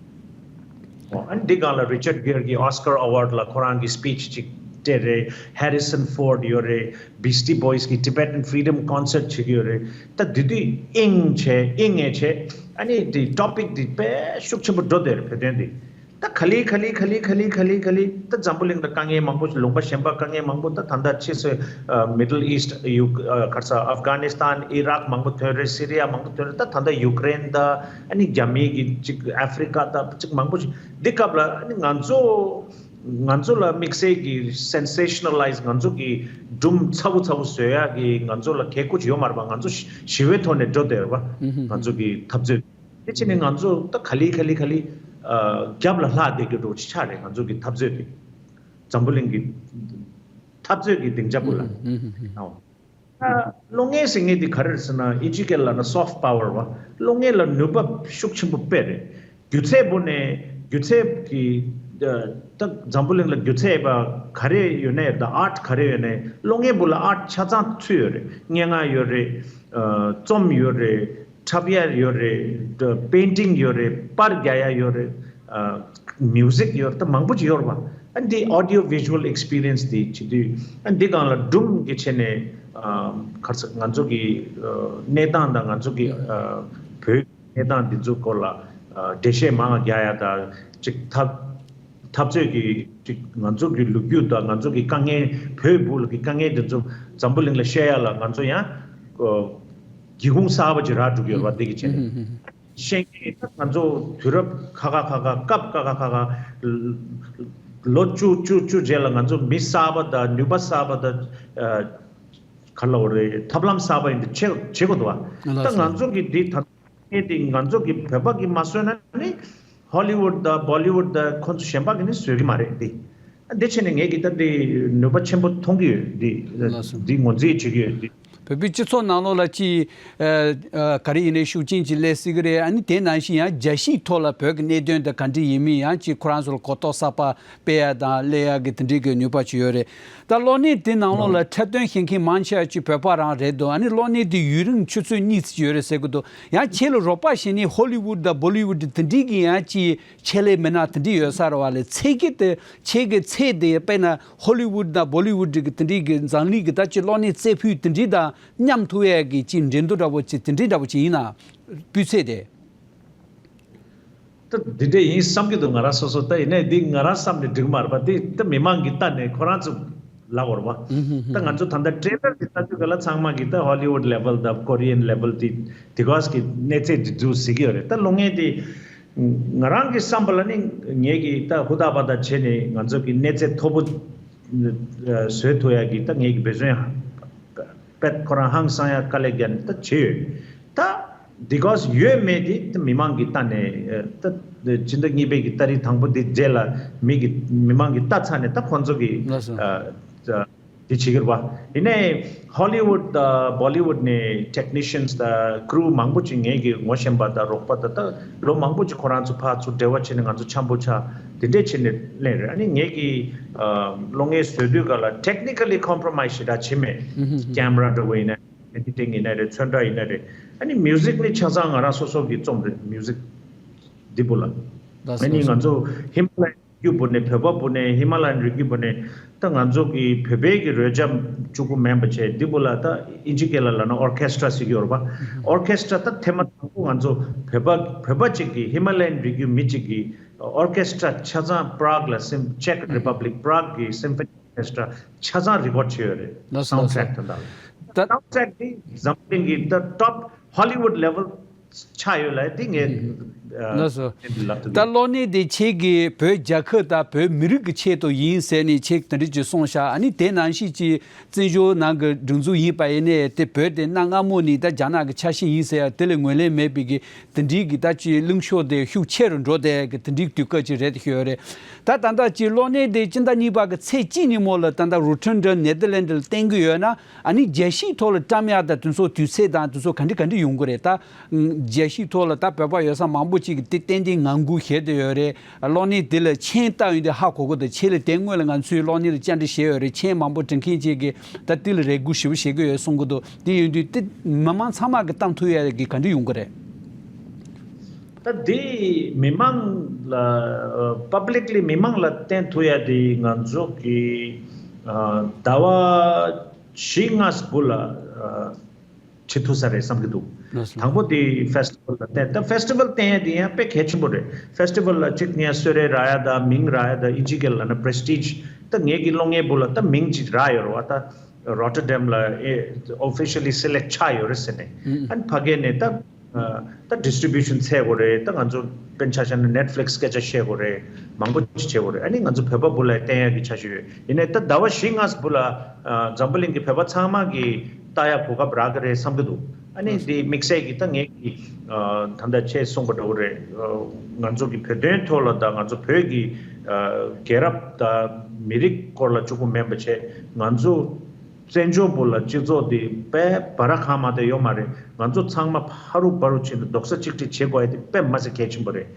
ཨོ། ཨ་ནི་འདི་སྒང་ལ་རི་ཅར་གྷེར་གྱི་Oscar Award ལ་ཁོ་རང་གི་སི་པིཆ་ཅིག་སྤྲད་རེད། Harrison Ford ཡོད་རེད། Beastie Boys གི་Tibetan Freedom Concert བྱེད་ཀྱི་ཡོད་རེད། ད་དེ་དུས་དབྱིངས་བྱས། དབྱིངས་ངེས་བྱས། ཨ་ནི་དེ་ཊོ་པིག་དེ་དཔེ་ཤུགས་ཆེན་པོ་འགྲོ་བསྡད་རེད་བོད་དོན་དེ། ད་ག་ལེ་ག་ལེ་ག་ལེ་ག་ལེ་ག་ལེ་ག་ལེ་ད་འཛམ་བུ་གླིང་ལ་དཀའ་ངལ་མང་པོ། ལུང་པ་གཞན་པ་དཀའ་ངལ་མང་པོ། ད་ད་ལྟ་ཕྱིས་སུ་ཨ་Middle East ཡུ་ཨ་ག་རེ་ཟ། Afghanistan། Iraq མང་པོ་ཐོན་རེད། Syria མང་པོ་ཐོན་རེད། ད་ད་ལྟ་ཡུ་ཀེ་རེན་དང་། ཨ་ནི་རྒྱ་མི་གི་ཅིག་ཨ་ཧྥི་རི་ཀ་དང་ཅིག་མང་པོ་ཞིག་འདི་སྐབས་ལ། ཨ་ནི་ང་ཚོ་ང་ཚོ་ལ་དམིགས་བསལ་གྱི་སེན་སེ་ཤ་ནལ་ལའི་ཛི། ང་ཚོ་གི་སྒྲུང་ཚ་བོ་ཚ་བོ་བཟོ་ཡག་གི་ང་ཚོ་ལ་གལ་ཁུར་ཅིག་ཡོད་མ་རེད་པ། ང་ཚོ་ཞི་ཞི་བའི་ཐོག་ནས་འགྲོ་བསྡད་ཡོད་རེད་པ། ང་ཚོ་གི་འཐབ་རྩོད། དེ་ཕྱིན་ནས་ང་ཚོ་ད་ག་ལེ་ག་ལེ་ག་ལེ་ཨ་རྒྱབ་ལ་ལྷག་བསྡད་རྒྱུ་འདྲ་བོ་ཅིག་ཆགས་རེད། ང་ཚོ་གི་འཐབ་རྩོད་དེ། འཛམ་བུ་གླིང་གི་འཐབ་རྩོད་ཀྱི་སྡིངས་ཆ་སྐོར་ལ། ཨོ། ད་གློག་བརྙན་ཟེར་མཁན་དེ་ག་རེ་རེད་ཟེར་ན། ཨིན་ཇི་སྐད་ལ་ན་སོཕ་པ་ཝར་བ། གློག་བརྙན་ལ་ནུས་པ་ཤུགས་ཆེན་པོ་དཔེ་རེད། སྒྱུ་རྩལ་པོ་ནས། སྒྱུ་རྩལ་གྱི་ད་འཛམ་བུ་གླིང་ལ་སྒྱུ་རྩལ་པ་ག་རེ་ཡོད་ནའི། ད་ཨར་ཊི་ག་རེ་ཡོད་ནའི། གློག་བརྙན་པོ་ལ་ཨར་ཊི་ཆ་ཚང་ཚུད་ཡོད་རེད། སྙན་ངག་ཡོད་རེད། ཨ་རྩོམ་ཡོད་རེད། འཁྲབ་ཡ་ཡོད་རེད། པེན་ཊིང་ཡོད་རེད། པར་རྒྱག་ཡ་ཡོད་རེད། ཨ། མིའུ་ཟིག་ཡོད་རེད། ད་མང་པོ་ཅིག་ཡོད་རེད་པ། ཨ་འདི་audio visual experience འདི་བྱེད་དུས། ཨ་འདི་སྒང་ལ་སྒྲུང་གི་ཆེད་ནས། ཨ། ག་རེ་ཟེར། ང་ཚོ་གི་ཨ་གནས་སྟངས་དང་། ང་ཚོ་གི་ཨ་བོད་གནས་སྟངས་འདི་ཚོ་སྐོར་ལ་ཨ་འགྲེལ་བཤད་མང་བ་རྒྱག་ཡ་དང་། ཅིག་འཐབ་འཐབ་རྩོད་ཀྱི་ཅིག་ང་ཚོ་གི་ལོ་རྒྱུས་དང་། ང་ཚོ་གི་དཀའ་ངལ། བོད་ཕྲུག་གི་དཀའ་ངལ་འདི་ཚོ་འཛམ་བུ་གླིང་ལ་བཤད་ཡ་ལ་ང་ཚོ་ཡང་ཨ་སྒེའུ་ཁུང་གསར་པ་ཅིག་རག་འགྲོ་གི་ཡོད་རེད་པ། འདི་གི་ཆེད་ནས། ཤེས་མཁན་ད་ང་ཚོ་དུས་རབས་ཁ་ཁ་ཁ་ཁ། སྐབས་ཁ་ཁ་ཁ་ཁ། ལོ་བཅུ་བཅུ་བཅུ་རྗེས་ལ་ང་ཚོ་མི་གསར་པ་དང་ནུས་པ་གསར་པ་དང་། ཨ། ག་རེ་ལབ་དགོས་རེད། ཐབས་ལམ་གསར་པ་ཡིན་དུས་བྱེད་བྱེད་དགོས་འདུག་པ། ལགས་ད་སོ། ང་ཚོ་གི་འདི་ད་ངས་འདི་ང་ཚོ་གི་བོད་པ་གིས་མ་བཟོས་ན་ནི། ཧོ་ལི་ཝུད་དང་བོ་ལི་ཝུད་དང་ཁོ་ཚོ་གཞན་པ་གིས་ནི་བཟོས་ཀྱི་མ་རེད་འདི། འདི་བྱས་ནས་ངས་ཀྱིས་ད་འདི་ནུས་པ་ཆེན་པོ་མཐོང་གི་ཡོད། འདི། ལགས་སོ། འདི་ངོས་འཛིན་བྱེད་ཀྱི་ཡོད་འདི། བོད་པའི་སྤྱི་ཚོགས་ནང་ལོགས་ལ་ཅིག་ཨ། ཨ། ག་རེ་ཡིན་ནའི་ཤུགས་རྐྱེན་ཅིག་སླེབས་སྲིད་ཀྱི་རེད། ཨ་ནི་དེ་ནང་བཞིན་ཡང་རྒྱལ་སྤྱིའི་ཐོག་ལ་བོད་ཀྱི་གནད་དོན་དང་ག་འདྲ་ཡིན་མིན་ཡང་ཅིག་ཁོ་རང་ཚོ་ལ་གོ་རྟོགས་གསར་པ་སྤེལ་ཡ་དང་སླེབས་ཡ་གི་དེ་འདྲའི་གི་ནུས་པ་ཅིག་ཡོད་རེད། ད་གློག་བརྙན་དེ་ནང་ལོགས་ལ་འཁྲབ་སྟོན་བྱེད་མཁན་མང་ཆེ་བ་ཅིག་བོད་པ་རང་རེད་འདུག་ཨ་ནི་གློག་བརྙན་དེ་ཡུན་རིང་ཆུ་ཚོད་གཉིས་ཙམ་ཡོད་རེད་ཟེར་གི་འདུག་ཡང་ཁྱེད་ལ་རོགས་པ་བྱེད་མཁན་ཧོ་ལི་ཝུད་དང་བོ་ལི་ཝུད་དེ་འདྲའི་གི་ཡང་ཅིག་ཆེད་ལས་མི་སྣ་དེ་འདྲ་ཡོད་ས་རེད་པ། ལས་ཚད་ཀྱི་དེ། ཁྱེད་ཀྱི་ཚད་དེ་དཔེར་ན་ཧོ་ལི་ཝུད་དང་བོ་ལི་ཝུད་གི་དེ་འདྲའི་གི་འཛམ་གླིང་གི་ད་ཅིག་གློག་བརྙན་རྩེ་ཕུད་དེ་འདྲའི་དང་མཉམ་ཐུག་ཡས་ཀྱི་ཅིག་འགྲན་བསྡུར་འདྲ་པོ་ཅིག་དེ་འདྲའི་འདྲ་པོ་ཅིག་ཡིན་ན། སྤུས་ཚད་དེ། ད་འདི་འདྲ་ཡིན་བསམ་གྱི་འདུག་ང་རང་སོ་སོ། ད་ཡིན་ནའི་འདི་ང་རང་བསམ་ནས་འགྲིག་མ་རེད་པ། འདི་ད་མི་མང་གིས་ལྟ་ནས་ཁོ་རང་ཚོ་ལབ་དགོས་རེད་པ། ད་ང་ཚོ་ད་ལྟ་ཊེ་རེ་ལར་འདི་ལྟ་དུས་ག་ལ་ཚང་མ་གིས་ད་ཧོ་ལི་ཝུད་ལེ་ཝལ་དང་ཀོ་རི་ཡན་ལེ་ཝལ་འདི་དེ་ག་གི་གནས་ཚད་འདི་ཚོ་གཟིགས་ཀྱི་ཡོད་རེད། ད་གློག་བརྙན་འདི་ང་རང་གི་བསམ་པ་ལ་ནི་ངེད་ཀྱིས་ད་ཧུར་ཐག་པ་ད་བྱས་ནས་ང་ཚོ་གི་གནས་ཚད་མཐོ་པོ་བཟོས་ཐུབ་ཡ་གི་ད་ངེད་ཀྱིས་འབད་བརྩོན་ཡང་དཔེ་ཁོ་རང་ཧང་སང་ཡ་དཀའ་ལས་བརྒྱབ་ནས་ད་བྱས་ཡོད། ད་འདི་ག་ཡོད་མེད་དེ་ད་མི་མང་གིས་ལྟ་ནས། ད་སྤྱི་ཟླ་གཉིས་པའི་གི་ཏ་རིག་དང་པོ་འདི་རྗེས་ལ་མི་གི་མི་མང་གིས་ལྟ་ཚར་ནས་ད་ཁོང་ཚོ་གིས་ལགས་སོ། ཨ། ད་འདི་བྱེད་ཀྱི་རེད་པ། ཡིན་ནའི་ཧོ་ལི་ཝུད་དང་བོ་ལི་ཝུད་ནས་ཊེག་ནི་ཤན་དང་ཀྲུ་མང་པོ་ཅིག་ངེད་ཀྱི་ངོ་ཤེས་པ་དང་རོགས་པ་དང་ད་ལོ་མང་པོ་ཅིག་ཁོ་རང་ཚོ་ཕར་ཚུར་འབྲེལ་བ་བྱས་ནས་ང་ཚོ་འཆམ་པོ་ཆགས་དེ་འདྲས་བྱས་ནས་ལེན་རེད། ཨ་ནི་ངེད་ཀྱི་ཨ་གློག་བརྙན་བཟོ་དུས་ག་ལ་ཊེག་ནི་ཀལ་ལི་ཀོམ་པྲོ་མའིས་ཞེ་དྲག་བྱེད་མེད། ཨུ་ཧུ་ཧུ། ཀེམ་ར་འདྲ་བོ་ཡིན་ན། ཨེ་ཌི་ཊིང་ཡིན་ན་རེད། ཚོན་ཁྲ་ཡིན་ན་རེད། ཨ་ནི་མིའུ་ཟིག་ནི་ཆ་ཚང་ང་རང་སོ་སོ་གི་རྩོམ་རེད། མིའུ་ཟིག་འདི་བུ་ལ། ལགས་སོ། ཨ་ནི་ལགས་སོ། ང་ཚོ་ཧི་མ་ལ་ཡ་རི་རྒྱུད་བུ་ནས། བོད་པ་བུ་ནས། ཧི་མ་ལ་ཡན་རི་རྒྱུད་བུ་ནས། ད་ང་ཚོ་གི་བོད་པའི་གི་རོལ་ཆ་གཅིག་པུ་མིན་པ་བྱས། འདི་བུ་ལ་ད་ཨིན་ཇི་སྐད་ལ་ལབ་ན་ཨོར་ཁེ་སི་ཊ་ར་ཟེར་གྱི་ཡོད་རེད་པ། ཨོར་ཁེ་སི་ཊ་ར་ད་ཐེངས་མ་དང་པོ་ང་ཚོ་བོད་པ་བོད་པ་གཅིག་གིས་ཧི་མ་ལ་ཡན་རི་རྒྱུད་མི་གཅིག་གིས་ཨོར་ཁེ་སི་ཊ་ར་ཆ་ཚང་པ་རག་ལ་སིམ། ཅེག་རི་པབ་ལིག་པ་རག་གི་སིམ་ཕ་ནི། ཨོར་ཁེ་སི་ཊ་ར་ཆ་ཚང་རི་ཀོཌ་བྱས་ཡོད་རེད། ལགས་སོ། སའུན་ཌི་ཊེག་དེ་འདྲ། ད་སའུན་ཌི་ཊེག་དེ་འཛམ་གླིང་གི་ད་ཊོབ་ཧོ་ལི་ཝུཌ་ལེ་ཝལ་ཆགས་ཡོད་ལ། དེ་ངས་ཨ་ལགས་སོ། ལབ་ཐུབ། ད་གློག་བརྙན་དེ་ཁྱེད་ཀྱིས་བོད་རྒྱལ་ཁབ་དང་བོད་མི་རིགས་ཀྱི་ཆེད་དུ་ཡིན་ཟེར་ནས་ཁྱེད་དེ་འདྲ་ཅིག་གསུངས་ཤག་ཨ་ནི་དེ་ནང་བཞིན་གྱི་བཙན་བྱོལ་ནང་གི་སྒྲིག་འཛུགས་ཡིན་པ་ཡིན་ནའི་དེ་བོད་དེ་གནའ་སྔ་མོ་ནས་ད་རྒྱ་ནག་གི་ཆ་ཤས་ཡིན་ཟེར་ཡ་དེ་ལས་ངོས་ལེན་མེད་པའི་གི་དེ་འདྲའི་གི་ད་ཅིག་གླེང་ཕྱོགས་དེ་ཤུགས་ཆེ་རུ་འགྲོ་བསྡད་གི་དེ་འདྲའི་དུས་སྐབས་ཅིག་རེད་དེ་ཤོད་རེད། ད་ད་ལྟ་ཅིག་གློག་བརྙན་དེ་སྤྱི་ཟླ་གཉིས་པ་གི་ཚེས་གཅིག་ཉིན་མོ་ལ་ད་ལྟ་རུ་ཊར་ཌན་ནེ་དར་ལེན་ཌི་ལ་བསྟན་གི་ཡོད་ན། ཨ་ནི་རྒྱལ་སྤྱིའི་ཐོག་ལ་བཀྲམ་ཡག་དང་དེ་ཚོ་དུས་ཚོད་དང་དེ་ཚོ་ག་འདྲ་ག་འདྲ་ཡོང་གི་རེད། ད་རྒྱལ་སྤྱིའི་ཐོག་ལ་ད་བོད་པ་ཡོད་ས་མང་པོ་ཅིག་གིས་དེ་ཏན་ཏན་ངང་སྒུག་བྱས་བསྡད་ཡོད་རེད། གློག་བརྙན་དེ་ལ་མཆན་བཏབ་ཡོང་དུས་ཧ་གོ་གི་འདུག་ཆེད་ལས་དེ་སྔོན་ལ་ང་ཚོའི་གློག་བརྙན་ལ་བཅར་འདྲི་བྱས་ཡོད་རེད། མཆན་མང་པོ་འབྲི་མཁན་ཅིག་གིས་ད་དེ་ལ་རེ་སྒུག་ཞེ་པོ་བྱེད་ཀྱི་ཡོད་གསུང་གི་འདུག་དེ་ཡིན་དུས་དེ་མི་མང་ཚང་མ་གིས་བཏང་ཐུབ་ཡ་གི་ག་འདྲ་ཡོང་གི་རེད། ད་དེ་མི་མང་ལ་པབ་ལིག་ལི་མི་མང་ལ་བསྟན་ཐུབ་ཡ་དེ་ང་ཚོ་གི་ཨ་ཟླ་བ་བཞི་ལྔ་སྤུ་ལ་ཨ་བྱེད་ཐུབ་ས་རེད་བསམ་གྱི་འདུག་ལགས་སོ། དང་པོ་དེ་ཕེ་སི་ཊི་བལ་ལ་བསྟན། ད་ཕེ་སི་ཊི་བལ་བསྟན་ཡ་དེ་ཡང་དཔེ་གལ་ཆེན་པོ་རེད། ཕེ་སི་ཊི་བལ་ལ་གཅིག་ངས་གསོལ་རས་རག་ཡ་དང་མིང་རག་ཡ་དང་། ཨིན་ཇི་སྐད་ལ་ན་པྲེ་སི་ཊིཇ། ད་ངེད་ཀྱི་གློག་བརྙན་བུ་ལ་ད་མིང་ཅིག་རག་ཡོད་རེད་པ། ད་རོ་ཊར་ཌམ་ལ་ཨེ་ཨོ་ཕི་ཤལ་ལི་སི་ལེག་ཊི་ཆགས་ཡོད་རེད་ཟེར་ནས། ཨ་ནི་ཕ་གི་ནས་ད་ད་ཌིས་ཊི་རི་བྷིའུ་ཤན་འཚོལ་དགོས་རེད། ད་ང་ཚོ་དཔེར་ན་ཆ་བཞག་ན་ནེཊ་ཕི་ལིག་སི་སྐད་ཆ་བཤད་དགོས་རེད། མང་པོ་ཅིག་བྱེད་དགོས་རེད། ཨ་ནི་ང་ཚོ་བོད་པ་བུ་ལ་བསྟན་ཡ་གི་འཆར་གཞི་ཡོད། ཡིན་ནའི་ད་ཟླ་བ་བཞི་ལྔ་བུ་ལ་འཛམ་བུ་གླིང་གི་བོད་པ་ཚང་མ་གིས་ལྟ་ཡ་གོ་སྐབས་རག་གི་རེད་བསམ་གྱི་འདུག་ཨ་ནི་དེ་དམིགས་བསལ་གྱི་ད་ངེད་ཀྱི་ད་ལྟ་ཁྱེད་གསུངས་པ་འདྲ་བོ་རེད། ང་ཚོ་གི་བོད་དོན་ཐོག་ལ་དང་ང་ཚོ་བོད་ཀྱི་རྒྱལ་རབས་དང་མི་རིགས་སྐོར་ལ་གཅིག་པུ་མིན་པ་བྱས། ང་ཚོ་བཙན་བྱོལ་བོད་ལ་སྤྱི་ཚོགས་འདི་དཔེ་བར་ཁ་མ་དེ་ཡོད་མ་རེད། ང་ཚོ་ཚང་མ་ཕ་རུ་བ་རུ་ཕྱིན་ནས་རྡོག་རྩ་གཅིག་སྒྲིལ་བྱེད་དགོས་ཡ་དེ་དཔེ་མ་ཟད་གལ་ཆེན་པོ་རེད།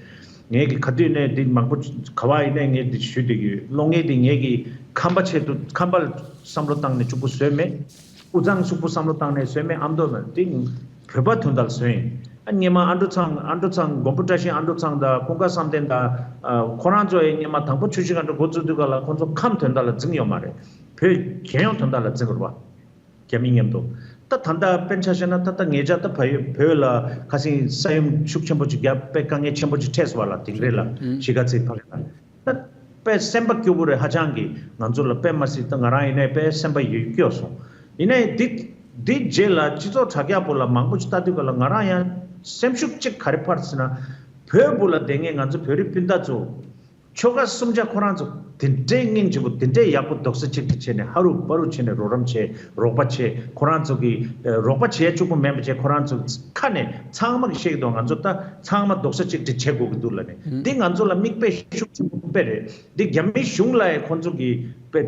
ངས་ཀྱི་ག་དུས་ནས་འདི་མང་པོ་ག་བ་ཡིན་ནས་ངས་འདི་ཞུས་བསྡད་ཀྱི་ཡོད། གློག་བརྙན་འདི་ངས་ཀྱི་ཁམས་པ་ཆེད་དུ་ཁམས་པ་བསམ་བློ་བཏང་ནས་གཅིག་པུ་བཟོས་མེད། དབུས་གཙང་གཅིག་པུ་བསམ་བློ་བཏང་ནས་བཟོས་མེད། ཨ་མདོ་ནས་འདི་བོད་པ་དོན་དག་བཟོས་ཡིན། ཨ་སྔོན་མ་ཨ་འབྲུ་ཚང་ཨ་འབྲུ་ཚང་མགོན་པོ་བཀྲ་ཤིས་ཨ་འབྲུ་ཚང་དང་ཀུན་དགའ་བསམ་གཏན་དང་། ཨ་ཁོ་རང་ཚོ་ཡི་སྔོན་མ་དང་པོ་ཆུ་བཞི་སྒང་དྲུག་འགོ་བཙུགས་དུས་སྐབས་ལ་ཁོང་ཚོ་ཁམས་དོན་དག་ལ་འཛིང་ཡོད་མ་རེད། བོད་རྒྱལ་ཡོངས་དོན་དག་ལ་འཛིང་དགོས་རེད་པ། རྒྱ་མི་མཉམ་དུ། ད་ད་ལྟ་དཔེར་ན་ཆ་བཞག་ན་ད་ལྟ་ངེད་ཅག་ད་བལ་ཡུལ་བོད་ལ་ཁ་སང་ས་ཡོམ་ཤུགས་ཆེན་པོ་ཅིག་བརྒྱབ་དཔེ་དཀའ་ངལ་ཆེན་པོ་ཅིག་འཕྲད་སོང་བ་ལ། དིང་རི་ལ་གཞིས་ཀ་རྩེ་ཕ་གི་ལ། ད་དཔེ་སེམས་པ་སྐྱོ་པོ་རེད། ཧ་ཅང་གི་ང་ཚོ་ལ་དཔེ་མ་སྲིད། ད་ང་རང་ཡིན་ནའི་དཔེ་སེམས་པ་ཡིད་སྐྱོ་སོང་། ཡིན་ནའི་འདི་འདི་རྗེས་ལ་སྤྱི་ཚོགས་དྲ་རྒྱ་པོ་ལ་མང་པོ་ཅིག་ལྟ་དུས་སྐབས་ལ་ང་རང་ཡང་སེམས་ཤུགས་ཅིག་ག་རེ་འཕར་ཟེར་ན། བོད་བོད་ལ་བསྡད་མཁན་ང་ཚོ་བོད་རིགས་སྤུན་ཟླ་ཚོ་ཆོལ་ཁ་གསུམ་ཆ་ཁོ་རང་ཚོ་དེ་འདྲའི་སྙིང་རྗེ་པོ། དེ་འདྲའི་ཡག་པོ་རྡོག་རྩ་གཅིག་སྒྲིལ་བྱས་ནས་ཧ་རུ་པ་རུ་བྱས་ནས་རོགས་རམ་བྱས། རོགས་པ་བྱས། ཁོ་རང་ཚོ་གི་ཨ་རོགས་པ་བྱེད་ཡ་གཅིག་པོ་མིན་པ་བྱས། ཁོ་རང་ཚོ་ཁ་ནས་ཚང་མ་གི་བཤད་ཀྱི་འདུག་ང་ཚོ་ད་ཚང་མ་རྡོག་རྩ་གཅིག་སྒྲིལ་བྱེད་དགོས་ཀྱི་འདུག་ལབ་ནས། འདི་ང་ཚོ་ལ་མིག་དཔེ་ཤུགས་ཆེན་པོ་དཔེ་རེད། འདི་རྒྱ་མི་གཞུང་ལ་ཡང་ཁོང་ཚོ་གི་དཔེ་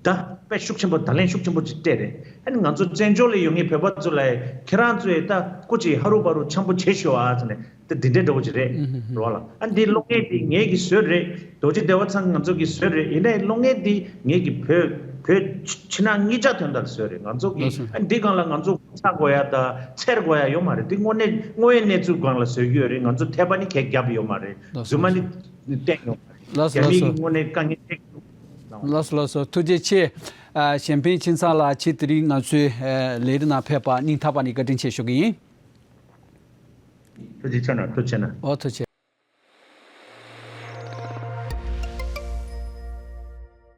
ད་དཔེ་ཤུགས་ཆེན་པོ། ད་ལན་ཤུགས་ཆེན་པོ་ཅིག་སྤྲད་རེད། ཨ་ནི་ང་ཚོ་བཙན་བྱོལ་ལ་ཡོད་མཁན་བོད་པ་ཚོ་ལ་ཡང་ཁྱེད་རང་ཚོས་ད་སྐུ་མཁྱེན་ཧ་རུ་པ་རུ་འཆམ་པོ་བྱེད་ཤོག་ཨ་ཟེར་ནས། དེ་འདི་འདྲའི་འདྲ་བོ་ཅིག་རེད། ཨུ་ཧུ་ཧུ། རེད་བ་ལ། ཨ་འདི་གློག་བརྙན་འདི་ངེད་ཀྱིས་བཟོས་རེད། རྡོ་རྗེ་བདེ་བ་ཚང་ང་ཚོ་གིས་བཟོས་རེད། ཡིན་ནའི་གློག་བརྙན་འདི་ངེད་ཀྱིས་བོད་བོད་ཕྱི་ནང་གཉིས་ཆ་དོན་དག་བཟོས་རེད། ང་ཚོ་གིས་ལགས་སོ། ཨ་འདི་སྒང་ལ་ང་ཚོ་ཚ་དགོས་ཡ་དང་འཚེར་དགོས་ཡ་ཡོད་མ་རེད། འདི་དངོས་གནས་དངོས་ཡོད་གནས་ཚུལ་སྒང་ལ་བཟོས་ཀྱི་ཡོད་རེད། ང་ཚོ་ཐད་པ་ནི་གས་བརྒྱབ་ཡོད་མ་རེད། ལགས་སོ། རྫུན་མ་ནི་བསྟན་ཡོད་མ་རེད། ལགས་སོ། རྒྱ་མི་ལགས་སོ། གིས་དངོས་གནས་དཀའ་ངལ་འཕྲད་ཀྱི་འདུག་ལགས་སོ། ལགས་སོ། ཐུགས་རྗེ་ཆེ། ཨ་གཞན་ཕན་ཁྱིམ་ཚང་ལགས། ཁྱེད་དེ་རིང་ང་ཚོའི་ཨ་ལས་རིམ་ནང་ཕེབས་པ་སྙིང་ཐག་པ་ནས་བཀའ་དྲིན་ཆེ་ཞུ་གི་ཡིན། ཐུགས་རྗེ་ཆེ་གནང་། ཐུགས་རྗེ་གནང་། ཨོ་ཐུགས་རྗེ་ཆེ།